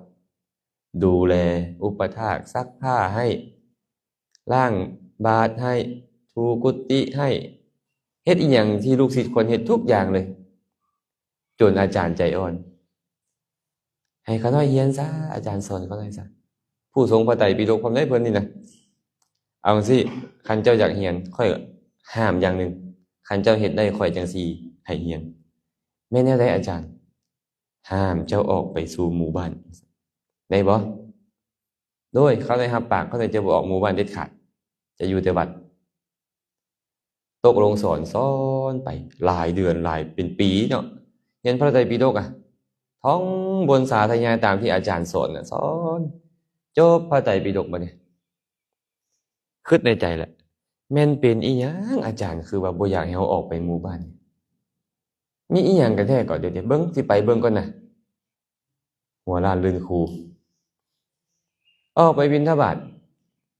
ດູແລອຸປະຖາກ ຊັກຜ້າໃຫ້ ລ້າງບາດໃຫ້ ຖູກຸຕິໃຫ້ ເຮັດອີ່ຫຍັງທີ່ລູກສິດຄວນເຮັດທຸກຢ່າງເລີຍ. ຈົນອາຈານໃຈອ່ອນ ໃຫ້ຂ້ານ້ອຍຮຽນຊະ ອາຈານສອນຂ້ານ້ອຍຊະ. ຜູ້ຊົງພະໄຕປິດົກພ້ອມໃດເພິ່ນນີ້ນະ. ເອົາຈັ່ງຊີ້ ຄັນເຈົ້າຢາກຮຽນ ຂ້ອຍຫ້າມຢ່າງໜຶ່ງ ຄັນເຈົ້າເຮັດໄດ້ ຂ້ອຍຈັ່ງຊິໃຫ້ຮຽນ. ແມ່ນແນວໃດອາຈານ? ຫ້າມເຈົ້າອອກໄປສູ່ໝູ່ບ້ານ ໄດ້ບໍ່? ໂດຍ ຂ້ານ້ອຍຮັບປາກ ຂ້ານ້ອຍຈະບໍ່ອອກໝູ່ບ້ານເດັດຂາດ ຈະຢູ່ແຕ່ວັດ. ຕົກລົງສອນ ສອນໄປຫຼາຍເດືອນ ຫຼາຍເປັນປີເນາະ ຮຽນພະໄຕປິດົກອະ ທ່ອງບົນສາທະຍາຍຕາມທີ່ອາຈານສອນນະ ສອນ ຈົບພະໄຕປິດົກບາດນີ້ ຄິດໃນໃຈແຫຼະ ແມ່ນເປັນອີ່ຫຍັງອາຈານຄືວ່າບໍ່ຢາກໃຫ້ເຮົາອອກໄປໝູ່ບ້ານ ມີອີ່ຫຍັງກັນແທ້ກໍ ດຽວ ດຽວເບິ່ງ ຊິໄປເບິ່ງກ່ອນນະ. ຫົວລ້ານລື່ນຄູ ອອກໄປບິນທະບາດ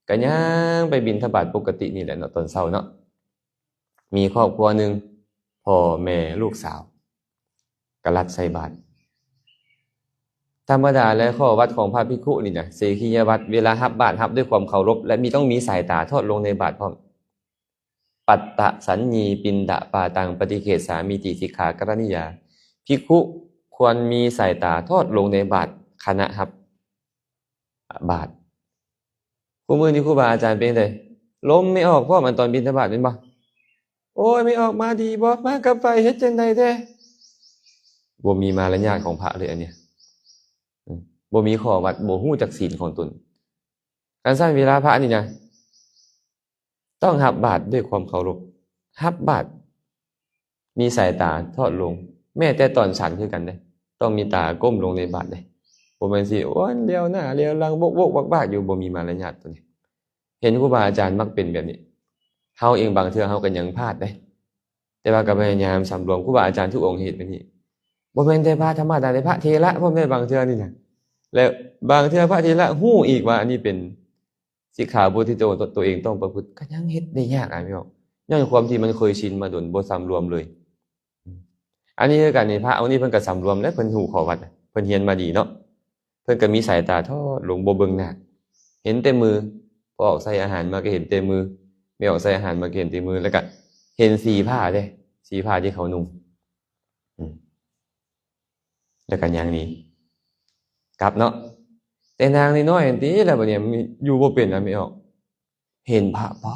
ກະຍ່າງໄປບິນທະບາດປົກກະຕິນີ້ແຫຼະເນາະ ຕອນເຊົ້າເນາະ. ມີຄອບຄົວໜຶ່ງ ພໍ່ແມ່ລູກສາວ ກະລັດໃສ່ບາດ. ທຳມະດາແລ້ວ ຂໍ້ວັດຂອງພະພິກຂຸນີ້ນະ ເສຂິຍະວັດ ເວລາຮັບບາດ ຮັບດ້ວຍຄວາມເຄົາລົບ ແລະ ມີ ຕ້ອງມີສາຍຕາທອດລົງໃນບາດພ້ອມ. ປັດຕະສັນຍີປິນດະປາຕັງ ປະຕິເຄສາມິຕິ ສິກຂາກະລະນິຍາ. ພິກຂຸຄວນມີສາຍຕາທອດລົງໃນບາດ ຂະນະຮັບບາດ. ຄູ່ມື້ນີ້ຄູບາອາຈານເປັນໃດ? ລົມແມ່ອອກພ້ອມ ອັນຕອນບິນທະບາດແມ່ນບໍ່? ໂອ້ຍ ແມ່ອອກມາດີບໍ່? ມາກັບໄປ ເຮັດຈັ່ງໃດແທ້? ບໍ່ມີມາລະຍາດຂອງພະເລີຍອັນນີ້ ອືມ ບໍ່ມີຂໍ້ວັດ ບໍ່ຮູ້ຈັກສິນຂອງຕົນ. ຄັນຊັ້ນເວລາພະນີ້ນະ ຕ້ອງຮັບບາດດ້ວຍຄວາມເຄົາລົບ ຮັບບາດມີສາຍຕາທອດລົງ ແມ້ແຕ່ຕອນສັນຄືກັນເດ້ ຕ້ອງມີຕາກົ້ມລົງໃນບາດເດ້ ບໍ່ແມ່ນຊິ ໂອ້ຍ ລຽວໜ້າລຽວຫຼັງ ໂບກໆວາກໆຢູ່ ບໍ່ມີມາລະຍາດໂຕນີ້. ເຫັນຄູບາອາຈານມັກເປັນແບບນີ້ ເຮົາເອງບາງເທື່ອເຮົາກໍຍັງພາດເດ້ ແຕ່ວ່າກໍພະຍາຍາມສຳລວມ ຄູບາອາຈານທຸກອົງເຮັດແບບນີ້. ບໍ່ແມ່ນແຕ່ພະທຳມະດາເດ້ ພະເຖລະພ້ອມເດ້ບາງເທື່ອນີ້ນະ. ແລະບາງເທື່ອພະເຖລະຮູ້ອີກວ່າອັນນີ້ເປັນສິກຂາບົດທີ່ຕົວ ຕົວເອງຕ້ອງປະພຶດ ກໍຍັງເຮັດໄດ້ຍາກ ອາ ພີ່ນ້ອງ, ຍ້ອນຄວາມທີ່ມັນເຄີຍຊິນມາດົນ ບໍ່ສຳລວມເລີຍ. ອັນນີ້ຄືກັນນີ້ ພະອົງນີ້ເພິ່ນກໍສຳລວມແຫຼະ ເພິ່ນຮູ້ຂໍ້ວັດ ເພິ່ນຮຽນມາດີເນາະ. ເພິ່ນກໍມີສາຍຕາທອດລົງ ບໍ່ເບິ່ງໜ້າ ເຫັນແຕ່ມື. ພໍ່ອອກໃສ່ອາຫານມາກໍເຫັນແຕ່ມື, ແມ່ອອກໃສ່ອາຫານມາກໍເຫັນແຕ່ມື, ແລ້ວກໍເຫັນສີຜ້າເດ້ ສີຜ້າທີ່ເຂົານຸ່ງ. ອືມ ແລ້ວກໍຍ່າງໜີກັບເນາະ. ແຕ່ນາງນ້ອຍໆຫັ້ນຕິ ແລ້ວບັດນີ້ຢູ່ບໍ່ເປັນນະ ແມ່ອອກ ເຫັນພະ ປ້າ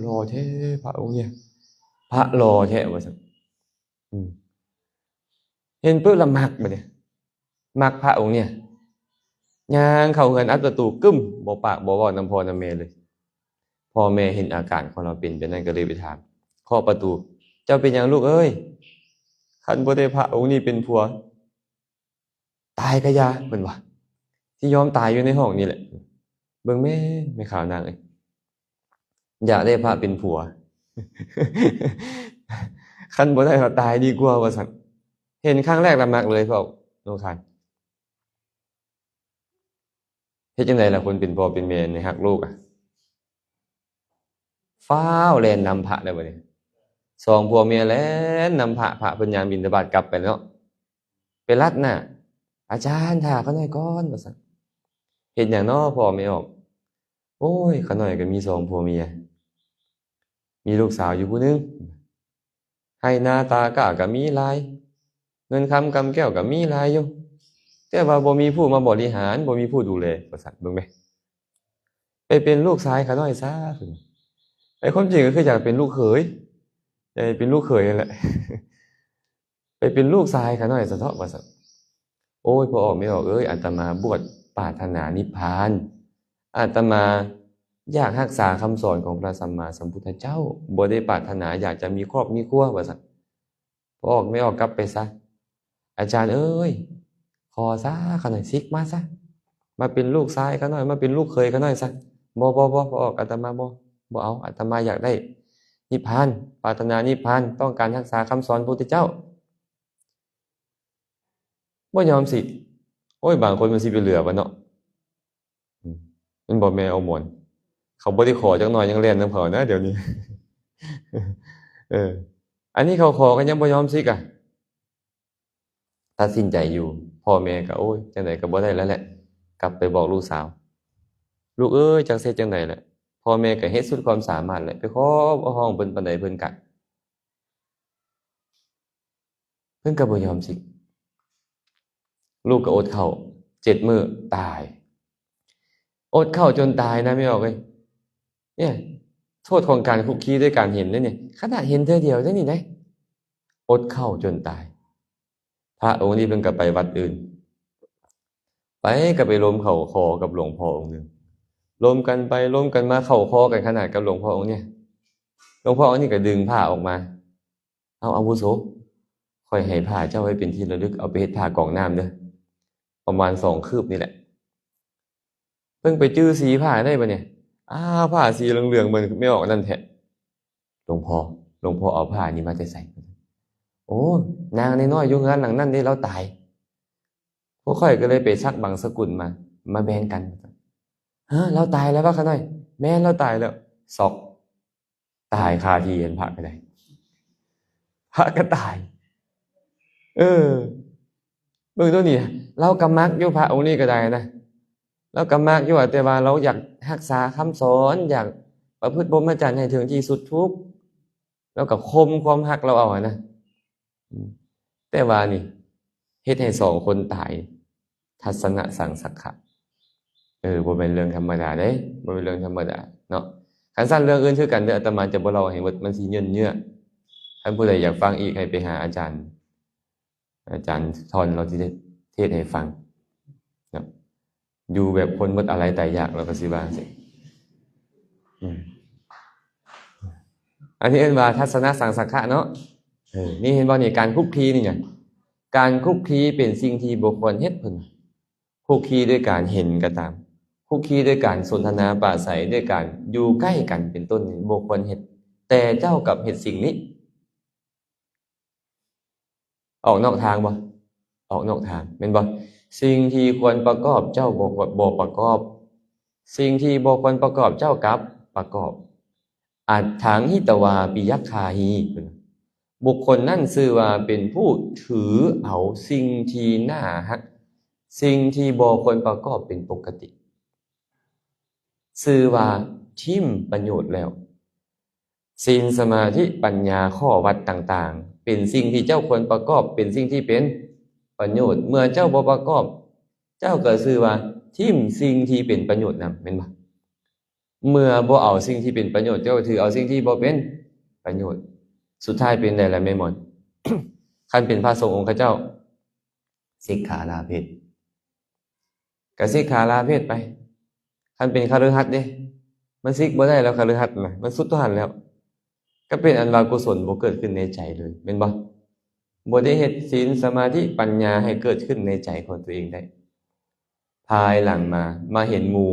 ຫຼໍ່ແທ້ ພະອົງນີ້ ພະຫຼໍ່ແທ້ວ່າຊັ້ນ. ອືມ ເຫັນປຶບລະມັກ ບັດນີ້ມັກພະອົງນີ້. ຍ່າງເຂົ້າເຮືອນ ອັດປະຕູ ກຶ້ມ ບໍ່ປາກບໍ່ເວົ້ານຳພໍ່ນຳແມ່ເລີຍ. ພໍ່ແມ່ເຫັນອາການຂອງລາວເປັນແບບນັ້ນ ກໍເລີຍໄປຖາມ ເຄາະປະຕູ, ເຈົ້າເປັນຫຍັງລູກເອີຍ? ຄັນບໍ່ໄດ້ພະອົງນີ້ເປັນຜົວ ຕາຍກະຢ່າ ເພິ່ນວ່າ, ຊິຍອມຕາຍຢູ່ໃນຫ້ອງນີ້ແຫຼະ. ເບິ່ງແມ່ນ ແມ່ຂາວນາງເອີຍ ຢາກໄດ້ພະເປັນຜົວ ຄັນບໍ່ໄດ້ກໍຕາຍດີກວ່າ ວ່າຊັ້ນ. ເຫັນຄັ້ງແລກລະມັກເລີຍ ພວກນ້ອງຄານ. ເຮັດຈັ່ງໃດລະ ຄົນເປັນພໍ່ເປັນແມ່ນີ້ຮັກລູກອະ ຟ້າວແລ່ນນຳພະໄດ້ບັດນີ້. ສອງຜົວເມຍແລ່ນນຳພະ, ພະເພິ່ນຍ່າງບິນທະບາດກັບໄປແລ້ວເນາະ, ໄປລັດໜ້າ, ອາຈານ ຖ້າຂ້ານ້ອຍກ່ອນ ວ່າຊັ້ນ. ເຮັດຫຍັງເນາະພໍ່ແມ່ອອກ? ໂອ້ຍ ຂ້ານ້ອຍກໍມີສອງຜົວເມຍ, ມີລູກສາວຢູ່ຜູ້ໜຶ່ງ, ໄຮ່ນາຕາກ້າກໍມີຫຼາຍ, ເງິນຄຳກຳແກ້ວກໍມີຫຼາຍຢູ່, ແຕ່ວ່າບໍ່ມີຜູ້ມາບໍລິຫານ, ບໍ່ມີຜູ້ດູແລ ວ່າຊັ້ນ. ເບິ່ງແມະ ໄປເປັນລູກຊາຍຂ້ານ້ອຍຊະ. ແຕ່ຄວາມຈິງກໍຄືຢາກເປັນລູກເຂີຍ, ຢາກເປັນລູກເຂີຍນັ້ນແຫຼະ. ໄປເປັນລູກຊາຍຂ້ານ້ອຍຊະເທາະ ວ່າຊັ້ນ. ໂອ້ຍ ພໍ່ອອກແມ່ອອກເອີຍ, ອາດຕະມາບວດປາດຖະໜານິບພານ, ອາດຕະມາຢາກຮັກສາຄຳສອນຂອງພະສຳມາສຳພຸດທະເຈົ້າ, ບໍ່ໄດ້ປາດຖະໜາຢາກຈະມີຄອບມີຄົວ ວ່າຊັ້ນ. ພໍ່ອອກແມ່ອອກກັບໄປຊະ. ອາຈານເອີຍ ຂໍຊະ ຂ້ານ້ອຍສິກມາຊະ, ມາເປັນລູກຊາຍຂ້ານ້ອຍ, ມາເປັນລູກເຂີຍຂ້ານ້ອຍຊະ. ບໍ່ ບໍ່ ບໍ່ ພໍ່ອອກ ອາດຕະມາບໍ່ ບໍ່ເອົາ, ອາດຕະມາຢາກໄດ້ນິບພານ, ປາດຖະໜານິບພານ, ຕ້ອງການຮັກສາຄຳສອນພະພຸດທະເຈົ້າ. ບໍ່ຍອມສິກ. ໂອ້ຍ ບາງຄົນມັນຊິໄປເຫຼືອວະເນາະ. ອືມ ແມ່ນບໍ່ແມ່ອອກມອນ? ເຂົາບໍ່ໄດ້ຂໍຈັກໜ້ອຍ ຍັງແລ່ນນຳເຂົານະດຽວນີ້. ເອີ ອັນນີ້ເຂົາຂໍກໍຍັງບໍ່ຍອມສິກອະ. ຕັດສິນໃຈຢູ່, ພໍ່ແມ່ກໍ ໂອ້ຍ ຈັ່ງໃດກໍບໍ່ໄດ້ແລ້ວແຫຼະ, ກັບໄປບອກລູກສາວ, ລູກເອີຍ ຈັກເຮັດຈັ່ງໃດແຫຼະ. ພໍ່ແມ່ກໍເຮັດສຸດຄວາມສາມາດແຫຼະ, ໄປຂໍຮ້ອງເພິ່ນປານໃດເພິ່ນກໍ ເພິ່ນກໍບໍ່ຍອມສິກ. ລູກກໍອົດເຂົ້າເຈັດມື້ຕາຍ, ອົດເຂົ້າຈົນຕາຍນະ ແມ່ອອກເອີຍ. ເອີຍ ໂທດຂອງການຄຸກຄີດ້ວຍການເຫັນເດ້ນີ້, ຂະໜາດເຫັນເທື່ອດຽວເດ້ນີ້ເດ້, ອົດເຂົ້າຈົນຕາຍ. ພະອົງນີ້ເພິ່ນກໍໄປວັດອື່ນ, ໄປກໍໄປລົມເຂົ້າຂໍກັບຫຼວງພໍ່ອົງໜຶ່ງ, ລົມກັນໄປລົມກັນມາ ເຂົ້າຂໍກັນຂະໜາດກັບຫຼວງພໍ່ອົງນີ້. ຫຼວງພໍ່ອົງນີ້ກໍດຶງຜ້າອອກມາ, ເອົາ ອາວຸໂສ, ຂ້ອຍໃຫ້ຜ້າເຈົ້າໄວ້ເປັນທີ່ລະລຶກ, ເອົາໄປເຮັດຜ້າກອງນ້ຳເດີ. ປະມານສອງຄືບນີ້ແຫຼະ. ເພິ່ນໄປຈື່ສີຜ້າໄດ້ບັດນີ້, ອ້າວ ຜ້າສີເຫຼືອງໆ ເບິ່ງແມ່ອອກອັນນັ້ນແທ້. ຫຼວງພໍ່ ຫຼວງພໍ່ເອົາຜ້ານີ້ມາແຕ່ໃສ? ໂອ້ ນາງນ້ອຍໆຢູ່ເຮືອນຫຼັງນັ້ນເດ້ ລາວຕາຍ, ພວກຂ້ອຍກໍເລີຍໄປສັກບັງສະກຸນມາ, ມາແບ່ງກັນ. ຮະ ລາວຕາຍແລ້ວວະຂະນ້ອຍ? ແມ່ນ ລາວຕາຍແລ້ວ. ຊັອກ. ຕາຍຄາທີ່ ເຫັນພະກໍໄດ້ ພະກໍຕາຍ. ເອີ ເບິ່ງໂຕນີ້ ລາວກໍມັກຢູ່ ພະອົງນີ້ກໍໄດ້ນະ, ລາວກໍມັກຢູ່ ແຕ່ວ່າລາວຢາກຮັກສາຄຳສອນ, ຢາກປະພຶດພົມມະຈັນໃຫ້ເຖິງທີ່ສຸດທຸກ, ລາວກໍຂົ່ມຄວາມຮັກລາວເອົາຫັ້ນນະ. ອືມ ແຕ່ວ່ານີ້ເຮັດໃຫ້ສອງຄົນຕາຍ, ທັດສະນະສັງສັກຂະ. ເອີ ບໍ່ແມ່ນເລື່ອງທຳມະດາເດ້, ບໍ່ແມ່ນເລື່ອງທຳມະດາເນາະ. ຄັນຊັ້ນເລື່ອງອື່ນຄືກັນເດີ, ອາດຕະມາຈະບໍ່ເລົ່າໃຫ້ໝົດ, ມັນຊິຍືນເຍືອດ. ຄັນຜູ້ໃດຢາກຟັງອີກ ໃຫ້ໄປຫາອາຈານ, ອາຈານທອນ ລາວຊິໄດ້ເທດໃຫ້ຟັງເນາະ. ຢູ່ແບບຄົນໝົດອາໄລຕາຍຢາກ ລາວກໍຊິວ່າຈັ່ງຊີ້. ອືມ ອັນນີ້ເອີ້ນວ່າທັດສະນະສັງສັກຂະເນາະ. ເອີ ນີ້ເຫັນບໍ່ນີ້ ການຄຸກຄີນີ້ຫຍັງ? ການຄຸກຄີເປັນສິ່ງທີ່ບໍ່ຄວນເຮັດ ເພິ່ນວ່າ. ຄຸກຄີດ້ວຍການເຫັນກໍຕາມ, ຄຸກຄີດ້ວຍການສົນທະນາປາໄສ, ດ້ວຍການຢູ່ໃກ້ກັນເປັນຕົ້ນນີ້ ບໍ່ຄວນເຮັດ, ແຕ່ເຈົ້າກັບເຮັດສິ່ງນີ້. ອອກນອກທາງບໍ່? ອອກນອກທາງ ແມ່ນບໍ່? ສິ່ງທີ່ຄວນປະກອບເຈົ້າບໍ່ ບໍ່ປະກອບ, ສິ່ງທີ່ບໍ່ຄວນປະກອບເຈົ້າກັບປະກອບ. ອັດຖັງຫິຕະວາປິຍັກຄາຫິ ບຸກຄົນນັ້ນຊື່ວ່າເປັນຜູ້ຖືເອົາສິ່ງທີ່ໜ້າຮັກ, ສິ່ງທີ່ບໍ່ຄວນປະກອບເປັນປົກກະຕິ, ຊື່ວ່າຖິ້ມປະໂຫຍດແລ້ວ. ສິນ ສະມາທິ ປັນຍາ ຂໍ້ວັດຕ່າງໆ ເປັນສິ່ງທີ່ເຈົ້າຄວນປະກອບ ເປັນສິ່ງທີ່ເປັນປະໂຫຍດ. ເມື່ອເຈົ້າບໍ່ປະກອບ ເຈົ້າກໍຊື່ວ່າຖິ້ມສິ່ງທີ່ເປັນປະໂຫຍດນຳ ແມ່ນບໍ່? ເມື່ອບໍ່ເອົາສິ່ງທີ່ເປັນປະໂຫຍດ ເຈົ້າຖືເອົາສິ່ງທີ່ບໍ່ເປັນປະໂຫຍດ. ສຸດທ້າຍເປັນໃດລະແມ່ໝອນ? ຄັນເປັນພະສົງອົງຄະເຈົ້າ ສິກຂາລາເພດ ກໍສິກຂາລາເພດໄປ. ຄັນເປັນຄະລືຫັດເດ້ ມັນສິກບໍ່ໄດ້ແລ້ວ ຄະລືຫັດນະ ມັນສຸດເທົ່າຫັ້ນແລ້ວ. ກໍເປັນອັນວ່າກຸສົນບໍ່ເກີດຂຶ້ນໃນໃຈເລີຍ ແມ່ນບໍ່? ບໍ່ໄດ້ເຮັດສິນ ສະມາທິ ປັນຍາໃຫ້ເກີດຂຶ້ນໃນໃຈຂອງຕົວເອງໄດ້. ພາຍຫຼັງມາ ມາເຫັນໝູ່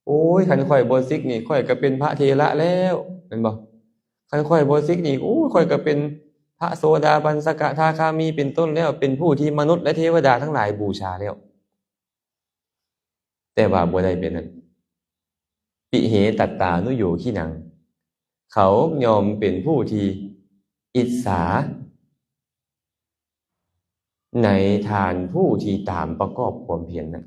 ໂອ້ຍ ຄັນຂ້ອຍບໍ່ສິກນີ້ ຂ້ອຍກໍເປັນພະເຖລະແລ້ວ ແມ່ນບໍ່? ຄັນຂ້ອຍບໍ່ສິກນີ້ ໂອ້ຍ ຂ້ອຍກໍເປັນພະໂສດາບັນ ສະກະທາຄາມີເປັນຕົ້ນແລ້ວ ເປັນຜູ້ທີ່ມະນຸດ ແລະ ເທວະດາທັງຫຼາຍບູຊາແລ້ວ. ແຕ່ວ່າບໍ່ໄດ້ເປັນນັ້ນ. ປິເຫຕັດຕານຸໂຍຄີນັງ ເຂົາຍ່ອມເປັນຜູ້ທີ່ອິດສາ ໃນທ່ານຜູ້ທີ່ຕາມປະກອບຄວາມພຽນນັ້ນ.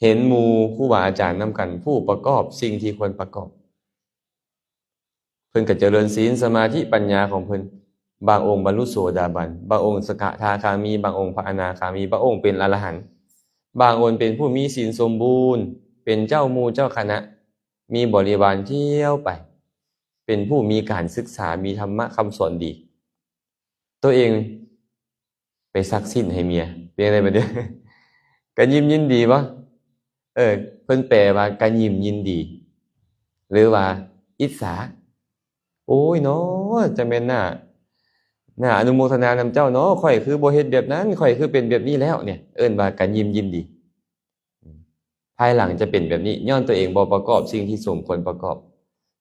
ເຫັນໝູ່ຄູບາອາຈານນຳກັນ ຜູ້ປະກອບສິ່ງທີ່ຄວນປະກອບ ເພິ່ນກໍຈະເລີນສິນ ສະມາທິ ປັນຍາຂອງເພິ່ນ. ບາງອົງບັນລຸໂສດາບັນ, ບາງອົງສະກະທາຄາມີ, ບາງອົງພະອະນາຄາມີ, ບາງອົງເປັນອະລະຫັນ, ບາງອົງເປັນຜູ້ມີສິນສົມບູນ, ເປັນເຈົ້າໝູ່ເຈົ້າຄະນະ, ມີບໍລິວານທ່ຽວໄປ, ເປັນຜູ້ມີການສຶກສາ, ມີທຳມະຄຳສອນດີ. ຕົວເອງໄປສັກສິ້ນໃຫ້ເມຍ ເປັນຈັ່ງໃດບັດນີ້? ກະຍິ້ມຍິນດີບໍ່? ເອີ ເພິ່ນແປວ່າກະຍິ້ມຍິນດີ ຫຼືວ່າອິດສາ. ໂອ້ຍເນາະ ຈະແມ່ນໜ້າ ໜ້າອະນຸໂມທະນານຳເຈົ້າເນາະ, ຂ້ອຍຄືບໍ່ເຮັດແບບນັ້ນ, ຂ້ອຍຄືເປັນແບບນີ້ແລ້ວ ເນີ້ຍ ເອີ້ນວ່າກະຍິ້ມຍິນດີ. ພາຍຫຼັງຈະເປັນແບບນີ້ ຍ້ອນຕົວເອງບໍ່ປະກອບສິ່ງທີ່ສົມຄວນປະກອບ,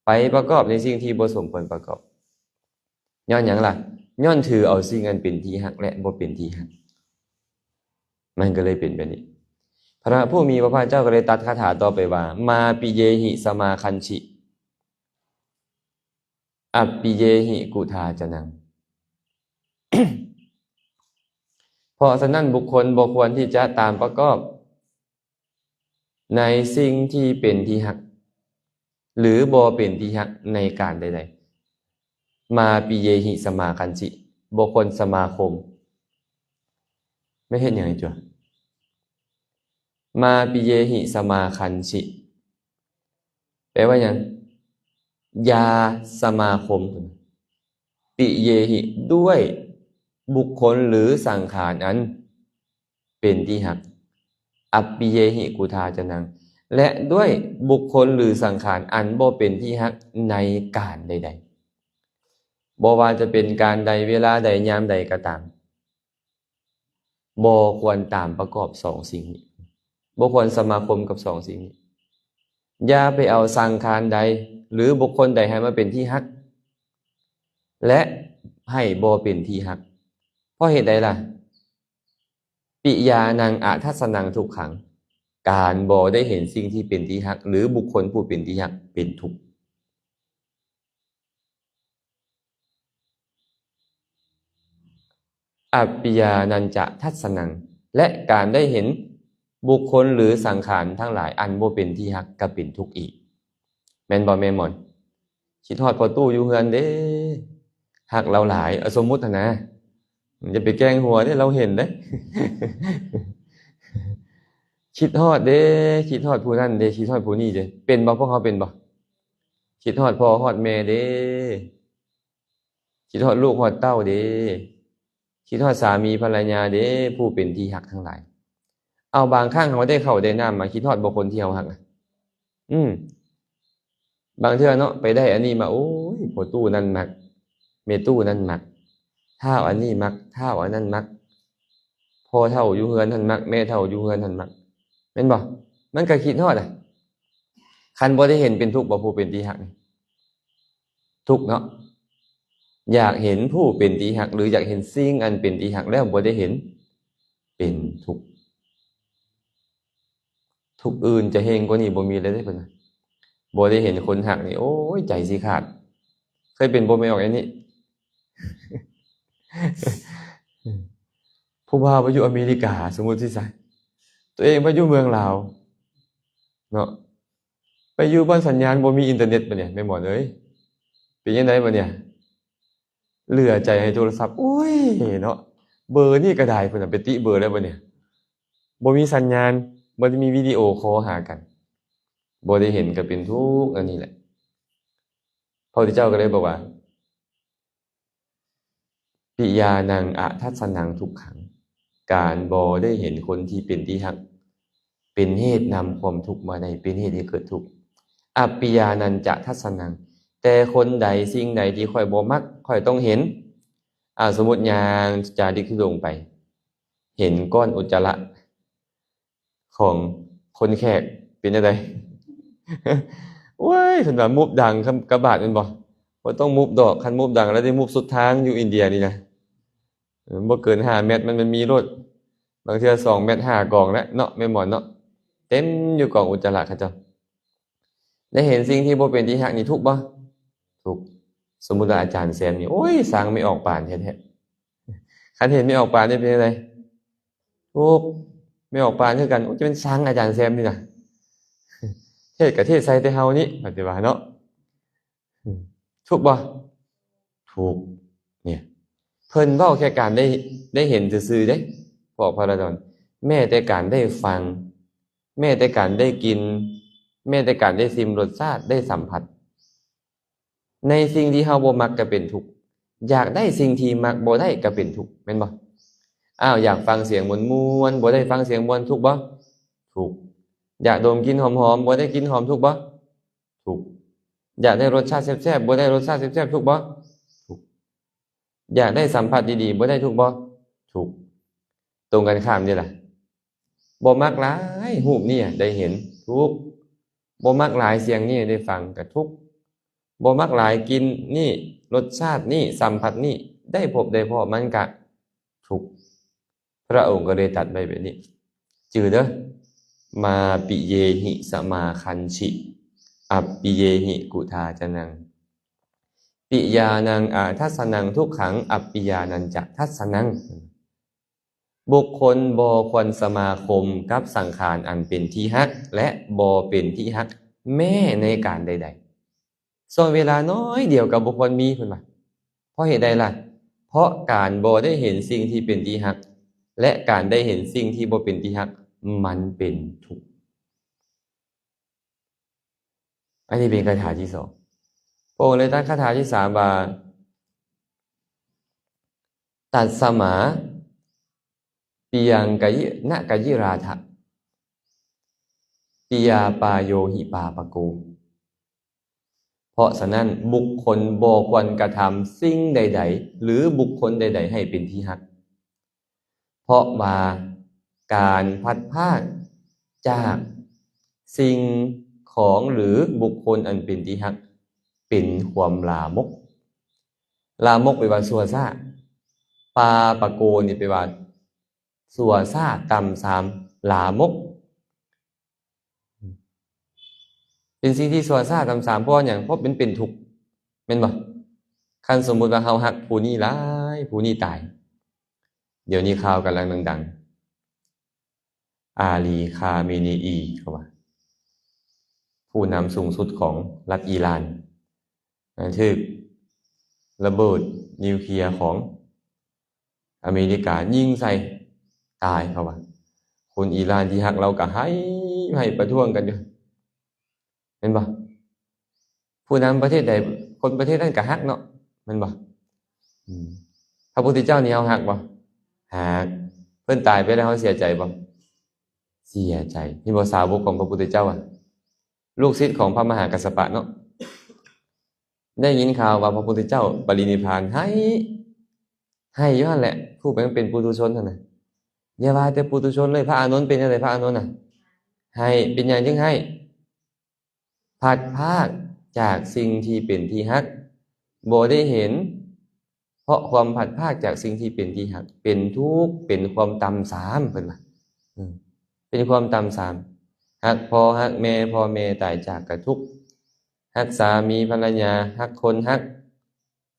ໄປປະກອບໃນສິ່ງທີ່ບໍ່ສົມຄວນປະກອບ. ຍ້ອນຫຍັງລະ? ຍ້ອນຖືເອົາສິ່ງອັນເປັນທີ່ຮັກ ແລະ ບໍ່ເປັນທີ່ຮັກ, ມັນກໍເລີຍເປັນແບບນີ້. ພະຜູ້ມີພະພາກເຈົ້າກໍເລີຍຕັດຄາຖາຕໍ່ໄປວ່າ ມາປິເຍຫິສະມາຄັນຊິ ອັບປິເຍຫິກຸທາຈະນັງ. ເພາະສະນັ້ນ ບຸກຄົນບໍ່ຄວນທີ່ຈະຕາມປະກອບໃນສິ່ງທີ່ເປັນທີ່ຮັກ ຫຼື ບໍ່ເປັນທີ່ຮັກໃນການໃດໆ. ມາປິເຍຫິສະມາຄັນຊິ ບໍ່ຄວນສະມາຄົມ. ແມ່ນເຮັດຫຍັງໃຫ້ຕົວະ? ມາປິເຍຫິສະມາຄັນຊິ ແປວ່າຫຍັງ? ຢ່າສະມາຄົມ. ປິເຍຫິ ດ້ວຍບຸກຄົນ ຫຼື ສັງຂານອັນເປັນທີ່ຮັກ. ອັບປິເຍຫິກຸທາຈະນັງ ແລະ ດ້ວຍບຸກຄົນ ຫຼື ສັງຂານອັນບໍ່ເປັນທີ່ຮັກໃນການໃດໆ. ບໍ່ວ່າຈະເປັນການໃດ, ເວລາໃດ, ຍາມໃດກໍຕາມ. ບໍ່ຄວນຕາມປະກອບສອງສິ່ງນີ້, ບໍ່ຄວນສະມາຄົມກັບສອງສິ່ງນີ້. ຢ່າໄປເອົາສັງຂານໃດ ຫຼື ບຸກຄົນໃດໃຫ້ມາເປັນທີ່ຮັກ ແລະ ໃຫ້ບໍ່ເປັນທີ່ຮັກ. ເພາະເຫດໃດລະ? ປິຍານັງອະທັດສະນັງທຸກຂັງ, ການບໍ່ໄດ້ເຫັນສິ່ງທີ່ເປັນທີ່ຮັກ ຫຼື ບຸກຄົນຜູ້ເປັນທີ່ຮັກເປັນທຸກ. ອັບປິຍານັນຈະທັດສະນັງ ແລະ ການໄດ້ເຫັນບຸກຄົນ ຫຼື ສັງຂານທັງຫຼາຍອັນບໍ່ເປັນທີ່ຮັກກໍເປັນທຸກອີກ. ແມ່ນບໍ່ແມ່ໝອນ? ຄິດຮອດພໍ່ຕູ້ຢູ່ເຮືອນເດ້, ຮັກລາວຫຼາຍ, ເອົາ ສົມມຸດຫັ້ນນະ, ຢ່າໄປແກ້ງຫົວເດ້, ລາວເຫັນເດ້. ຄິດຮອດເດ້, ຄິດຮອດຜູ້ນັ້ນເດ້, ຄິດຮອດຜູ້ນີ້ເດ້. ເປັນບໍ່? ພວກເຮົາເປັນບໍ່? ຄິດຮອດພໍ່ຮອດແມ່ເດ້. ຄິດຮອດລູກຮອດເຕົ້າເດ້, ຄິດຮອດສາມີພັນລະຍາເດ້, ຜູ້ເປັນທີ່ຮັກທັງຫຼາຍ. ເອົາ, ບາງຄັ້ງເຮົາໄດ້ເຂົ້າໄດ້ນ້ຳມາ, ຄິດຮອດບໍ່ຄົນທີ່ເຮົາຮັກນະ? ອືມ, ບາງເທື່ອເນາະ, ໄປໄດ້ອັນນີ້ມາ, ໂອ້ຍ, ພໍ່ຕູ້ນັ້ນມັກ, ແມ່ຕູ້ນັ້ນມັກ, ທ້າວອັນນີ້ມັກ, ທ້າວອັນນັ້ນມັກ, ພໍ່ເຖົ້າຢູ່ເຮືອນຫັ້ນມັກ, ແມ່ເຖົ້າຢູ່ເຮືອນຫັ້ນມັກ, ແມ່ນບໍ່? ມັນກໍຄິດຮອດອະ. ຄັນບໍ່ໄດ້ເຫັນເປັນທຸກບໍ່ ຜູ້ເປັນທີ່ຮັກນີ້? ທຸກເນາະ. ຢາກເຫັນຜູ້ເປັນທີ່ຮັກ ຫຼື ຢາກເຫັນສິ່ງອັນເປັນທີ່ຮັກແລ້ວບໍ່ໄດ້ເຫັນ, ເປັນທຸກ. ທຸກອື່ນຈະແຮງກວ່ານີ້ບໍ່ມີແລ້ວເດ້ ເພິ່ນວ່າ. ບໍ່ໄດ້ເຫັນຄົນຮັກນີ້ ໂອ້ຍ ໃຈຊິຂາດ. ເຄີຍເປັນບໍ່ ແມ່ອອກ ອັນນີ້? ຜູ້ບ່າວໄປຢູ່ອາເມລິກາ ສົມມຸດຊິຊະ ຕົວເອງໄປຢູ່ເມືອງລາວເນາະ ໄປຢູ່ບ່ອນສັນຍານບໍ່ມີອິນເຕີເນັດບາດນີ້ ແມ່ໝອນເອີຍ ເປັນຈັ່ງໃດບາດນີ້? ເຫຼືອໃຈໃຫ້ໂທລະສັບ ໂອ້ຍເນາະ ເບີນີ້ກໍໄດ້ ເພິ່ນນະໄປຕິເບີແລ້ວບາດນີ້ ບໍ່ມີສັນຍານ ບໍ່ໄດ້ມີວິດີໂອຄໍຫາກັນ ບໍ່ໄດ້ເຫັນກໍເປັນທຸກ ອັນນີ້ແຫຼະ. ພະພຸດທະເຈົ້າກໍເລີຍບອກວ່າ ປິຍານັງອະທັດສະນັງທຸກຂັງ ການບໍ່ໄດ້ເຫັນຄົນທີ່ເປັນທີ່ຮັກ ເປັນເຫດນຳຄວາມທຸກມາໄດ້ ເປັນເຫດໃຫ້ເກີດທຸກ. ອັບປິຍານັນຈະທັດສະນັງ ແຕ່ຄົນໃດສິ່ງໃດທີ່ຂ້ອຍບໍ່ມັກ ຂ້ອຍຕ້ອງເຫັນ. ອາ ສົມມຸດຍ່າງຈາລິກທຸດົງໄປ ເຫັນກ້ອນອຸດຈະລະ ຂອງຄົນແຂກເປັນຈັ່ງໃດ? ໂອ້ຍ ເພິ່ນວ່າມຸບດັງກະບາດແມ່ນບໍ່? ບໍ່ຕ້ອງມຸບດອກ ຄັນມຸບດັງແລ້ວໄດ້ມຸບສຸດທາງຢູ່ອິນເດຍນີ້ນະ ເອີ ບໍ່ເກີນຫ້າແມັດ ມັນ ມັນມີໂລດ ບາງເທື່ອສອງແມັດ ຫ້າກອງແລ້ວເນາະ ແມ່ໝອນເນາະ ເຕັມຢູ່ກອງອຸດຈະລະເຂົາເຈົ້າ. ໄດ້ເຫັນສິ່ງທີ່ບໍ່ເປັນທີ່ຮັກນີ້ທຸກບໍ່? ທຸກ. ສົມມຸດວ່າອາຈານແຊມນີ້ ໂອ້ຍ ຊັງແມ່ອອກປານແທ້ໆ ຄັນເຫັນແມ່ອອກປານນີ້ເປັນຈັ່ງໃດ? ທຸກ. ແມ່ອອກປານຄືກັນ ໂອ້ຍ ຈະແມ່ນຊັງອາຈານແຊມນີ້ນະ ເທດກະເທດໃສ່ແຕ່ເຮົານີ້ ປະຕິວ່າເນາະ ທຸກບໍ່? ທຸກ. ເນຍ ເພິ່ນເວົ້າແຄ່ການໄດ້ ໄດ້ເຫັນຊື່ໆເດ້ ພວກພະລາດອນ ແມ້ແຕ່ການໄດ້ຟັງ ແມ້ແຕ່ການໄດ້ກິນ ແມ້ແຕ່ການໄດ້ຊິມລົດຊາດ ໄດ້ສຳຜັດ ໃນສິ່ງທີ່ເຮົາບໍ່ມັກກໍເປັນທຸກ ຢາກໄດ້ສິ່ງທີ່ມັກບໍ່ໄດ້ກໍເປັນທຸກ ແມ່ນບໍ່? ອ້າວ ຢາກຟັງສຽງມ່ວນໆ ບໍ່ໄດ້ຟັງສຽງມ່ວນ ທຸກບໍ່? ທຸກ. ຢາກດົມກິ່ນຫອມໆ ບໍ່ໄດ້ກິ່ນຫອມ ທຸກບໍ່? ທຸກ. ຢາກໄດ້ລົດຊາດແຊບໆ ບໍ່ໄດ້ລົດຊາດແຊບໆ ທຸກບໍ່? ທຸກ. ຢາກໄດ້ສຳຜັດດີໆ ບໍ່ໄດ້ ທຸກບໍ່? ທຸກ. ຕົງກັນຂ້າມເດ້ລະ ບໍ່ມັກຫຼາຍຮູບນີ້ໄດ້ເຫັນ ທຸກ. ບໍ່ມັກຫຼາຍສຽງນີ້ໄດ້ຟັງກະທຸກ. ບໍ່ມັກຫຼາຍກິ່ນນີ້ ລົດຊາດນີ້ ສຳຜັດນີ້ ໄດ້ພົບໄດ້ພໍ້ ມັນກະທຸກ. ພະອົງກໍເລີຍຕັດໄວ້ແບບນີ້ ຈື່ເດີ ມາປິເຍຫິສະມາຄັນຊິ ອັບປິເຍຫິກຸທາຈະນັງ ປິຍານັງອະທັດສະນັງທຸກຂັງ ອັບປິຍານັນຈະທັດສະນັງ. ບຸກຄົນບໍ່ຄວນສະມາຄົມກັບສັງຂານອັນເປັນທີ່ຮັກ ແລະ ບໍ່ເປັນທີ່ຮັກແມ້ໃນການໃດໆ. ຊ່ວງເວລານ້ອຍດຽວກໍບໍ່ຄວນມີ ເພິ່ນວ່າ. ເພາະເຫດໃດລະ? ເພາະການບໍ່ໄດ້ເຫັນສິ່ງທີ່ເປັນທີ່ຮັກ ແລະ ການໄດ້ເຫັນສິ່ງທີ່ບໍ່ເປັນທີ່ຮັກ ມັນເປັນທຸກ. ອັນນີ້ເປັນຄາຖາທີສອງ. ພະອົງເລີຍຕັດຄາຖາທີສາມວ່າ ຕັດສະມາ ປິຍັງກະຍິ ນະກະຢິຣາທະ ປິຍາປາໂຍຫິປາປະໂກ. ເພາະສະນັ້ນ ບຸກຄົນບໍ່ຄວນກະທຳສິ່ງໃດໆ ຫຼື ບຸກຄົນໃດໆ ໃຫ້ເປັນທີ່ຮັກ. ເພາະວ່າການພັດພາກຈາກສິ່ງຂອງ ຫຼື ບຸກຄົນອັນເປັນທີ່ຮັກ ເປັນຄວາມລາມົກ. ລາມົກແປວ່າຊົ່ວຊ້າ. ປາປະໂກນີ້ແປວ່າຊົ່ວຊ້າ ຕ່ຳຊາມ ລາມົກ. ເປັນສິ່ງທີ່ຊົ່ວຊ້າຕ່ຳຊາມ ເພາະຫຍັງ? ເພາະມັນເປັນທຸກ ແມ່ນບໍ່? ຄັນສົມມຸດວ່າເຮົາຮັກຜູ້ນີ້ຫຼາຍ ຜູ້ນີ້ຕາຍ ດຽວນີ້ຂ່າວກຳລັງດັງໆ ອາລີ ຄາເມເນອີ ເຂົາວ່າ ຜູ້ນຳສູງສຸດຂອງລັດອີຣານ ຖືກລະເບີດນິວເຄຍຂອງອາເມລິກາຍິງໃສ່ຕາຍ ເຂົາວ່າ. ຄົນອີຣານທີ່ຮັກລາວກໍໄຫ້ ໄຫ້ປະທ້ວງກັນຢູ່ ແມ່ນບໍ່? ຜູ້ນຳປະເທດໃດ ຄົນປະເທດນັ້ນກໍຮັກເນາະ ແມ່ນບໍ່? ອືມ ພະພຸດທະເຈົ້ານີ້ເຮົາຮັກບໍ່? ຮັກ. ເພິ່ນຕາຍໄປແລ້ວເຮົາເສຍໃຈບໍ່? ເສຍໃຈ. ເຫັນບໍ່? ສາວົກຂອງພະພຸດທະເຈົ້າອະ ລູກສິດຂອງພະມະຫາກັດສະປະເນາະ ໄດ້ຍິນຂ່າວວ່າພະພຸດທະເຈົ້າປະລິນິບພານ ໄຫ້ ໄຫ້ຢູ່ຫັ້ນແຫຼະ ຜູ້ເປັນ ເປັນປຸຖຸຊົນຫັ້ນນະ. ຢ່າວ່າແຕ່ປຸຖຸຊົນເລີຍ ພະອານົນເປັນຈັ່ງໃດ? ພະອານົນນະໄຫ້. ເປັນຫຍັງຈຶ່ງໄຫ້? ພັດພາກຈາກສິ່ງທີ່ເປັນທີ່ຮັກ ບໍ່ໄດ້ເຫັນ ເພາະຄວາມພັດພາກຈາກສິ່ງທີ່ເປັນທີ່ຮັກ ເປັນທຸກ ເປັນຄວາມຕ່ຳຊາມ ເພິ່ນວ່າ ເປັນຄວາມຕ່ຳຊາມ. ຮັກພໍ່ຮັກແມ່ ພໍ່ແມ່ຕາຍຈາກກະທຸກ, ຮັກສາມີພັນລະຍາ, ຮັກຄົນຮັກ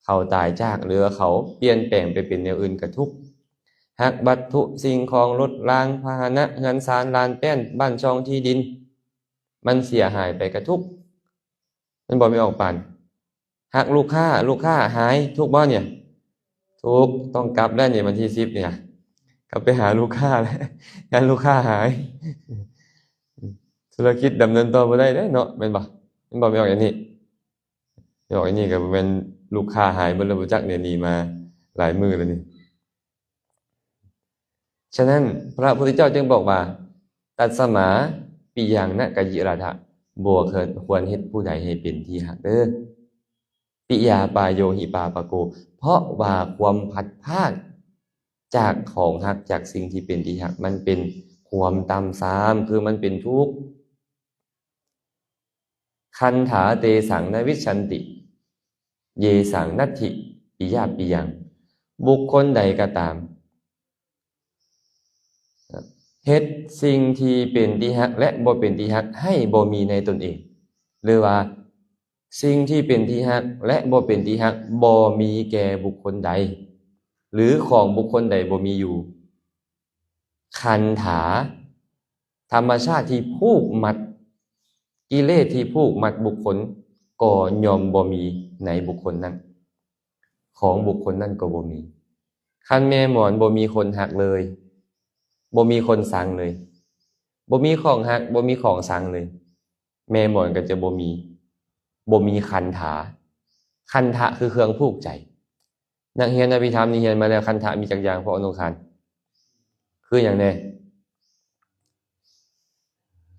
ເຂົາຕາຍຈາກ ຫຼືວ່າເຂົາປ່ຽນແປງໄປເປັນແນວອື່ນກະທຸກ, ຮັກວັດຖຸສິ່ງຂອງລົດລາງພາຫະນະ ເຮືອນຊານລານແປ້ນ ບ້ານຊ່ອງທີ່ດິນ ມັນເສຍຫາຍໄປກະທຸກ. ແມ່ນບໍ່ ແມ່ອອກປານ? ຮັກລູກຄ້າ ລູກຄ້າຫາຍ ທຸກບໍ່ນີ້? ທຸກ. ຕ້ອງກັບແລ້ວນີ້ ວັນທີສິບນີ້ ກັບໄປຫາລູກຄ້າແລ້ວ ຢ້ານລູກຄ້າຫາຍ. ທຸລະກິດດຳເນີນຕໍ່ບໍ່ໄດ້ເດ້ເນາະ ແມ່ນບໍ່? ແມ່ນບໍ່ ແມ່ອອກອັນນີ້? ແມ່ອອກອັນນີ້ກໍບໍ່ແມ່ນລູກຄ້າຫາຍເບິດແລ້ວບໍ່ຈັກ ນີ້ໜີມາຫຼາຍມື້ແລ້ວນີ້. ສະນັ້ນ ພະພຸດທະເຈົ້າຈຶ່ງບອກວ່າ ຕັດສະມາ ປິຍັງນະກະຢິຣາທະ ບໍ່ຄວນເຮັດຜູ້ໃດໃຫ້ເປັນທີ່ຮັກເດີ້. ປິຢາປາໂຍຫິປາປະໂກ ເພາະວ່າຄວາມພັດພາກຈາກຂອງຮັກ ຈາກສິ່ງທີ່ເປັນທີ່ຮັກ ມັນເປັນຄວາມຕ່ຳຊາມ ຄືມັນເປັນທຸກ. ຄັນຖາເຕສັງນະວິດສັນຕິ ເຢສັງນັດຖິປິຍາປິຍັງ ບຸກຄົນໃດກໍຕາມ ເຮັດສິ່ງທີ່ເປັນທີ່ຮັກ ແລະ ບໍ່ເປັນທີ່ຮັກໃຫ້ບໍ່ມີໃນຕົນເອງ ຫຼືວ່າສິ່ງທີ່ເປັນທີ່ຮັກ ແລະ ບໍ່ເປັນທີ່ຮັກບໍ່ມີແກ່ບຸກຄົນໃດ ຫຼື ຂອງບຸກຄົນໃດບໍ່ມີຢູ່ ຄັນຖາ ທຳມະຊາດທີ່ຜູກມັດ ກິເລດທີ່ຜູກມັດບຸກຄົນ ກໍຍ່ອມບໍ່ມີໃນບຸກຄົນນັ້ນ ຂອງບຸກຄົນນັ້ນກໍບໍ່ມີ. ຄັນແມ່ໝອນບໍ່ມີຄົນຮັກເລີຍ ບໍ່ມີຄົນຊັງເລີຍ ບໍ່ມີຂອງຮັກ ບໍ່ມີຂອງຊັງເລີຍ ແມ່ໝອນກໍຈະບໍ່ມີ ບໍ່ມີຄັນຖາ. ຄັນທະຄືເຄື່ອງຜູກໃຈ. ນັກຮຽນອະພິທຳນີ້ຮຽນມາແລ້ວ ຄັນທະມີຈັກຢ່າງ ພໍ່ອະນຸຄານ? ຄືຫຍັງແດ່?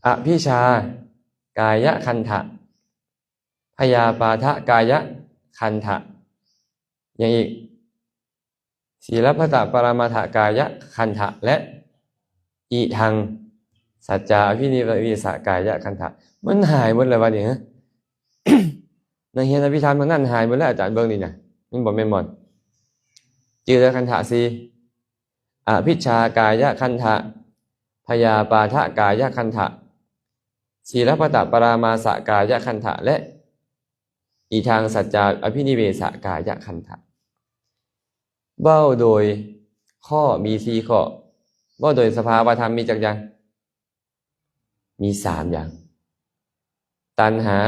ອະພິຊາກາຍະຄັນທະ ພະຍາປາທະກາຍະຄັນທະ ຫຍັງອີກ? ສີລະພັດຕະປະລະມາທະກາຍະຄັນທະ ແລະ ອີທັງ ສັດຈາອະພິນິເວສະກາຍະຄັນທະ. ມັນຫາຍໝົດແລ້ວວະນີ້ ຮະ? ນັກຮຽນອະພິທຳທັງນັ້ນຫາຍໝົດແລ້ວ ອາຈານເບິ່ງນີ້ນະ ແມ່ນບໍ່ ແມ່ນບໍ່? ຈື່ແລ້ວຄັນທະສີ່ ອະພິຊາກາຍະຄັນທະ ພະຍາປາທະກາຍະຄັນທະ ສີລະພັດຕະປະລາມາສະກາຍະຄັນທະ ແລະ ອີທັງ ສັດຈາອະພິນິເວສະກາຍະຄັນທະ. ເວົ້າໂດຍຂໍ້ມີສີ່ຂໍ້ ເວົ້າໂດຍສະພາວະທຳມີຈັກຢ່າງ? ມີສາມຢ່າງ ຕັນຫາ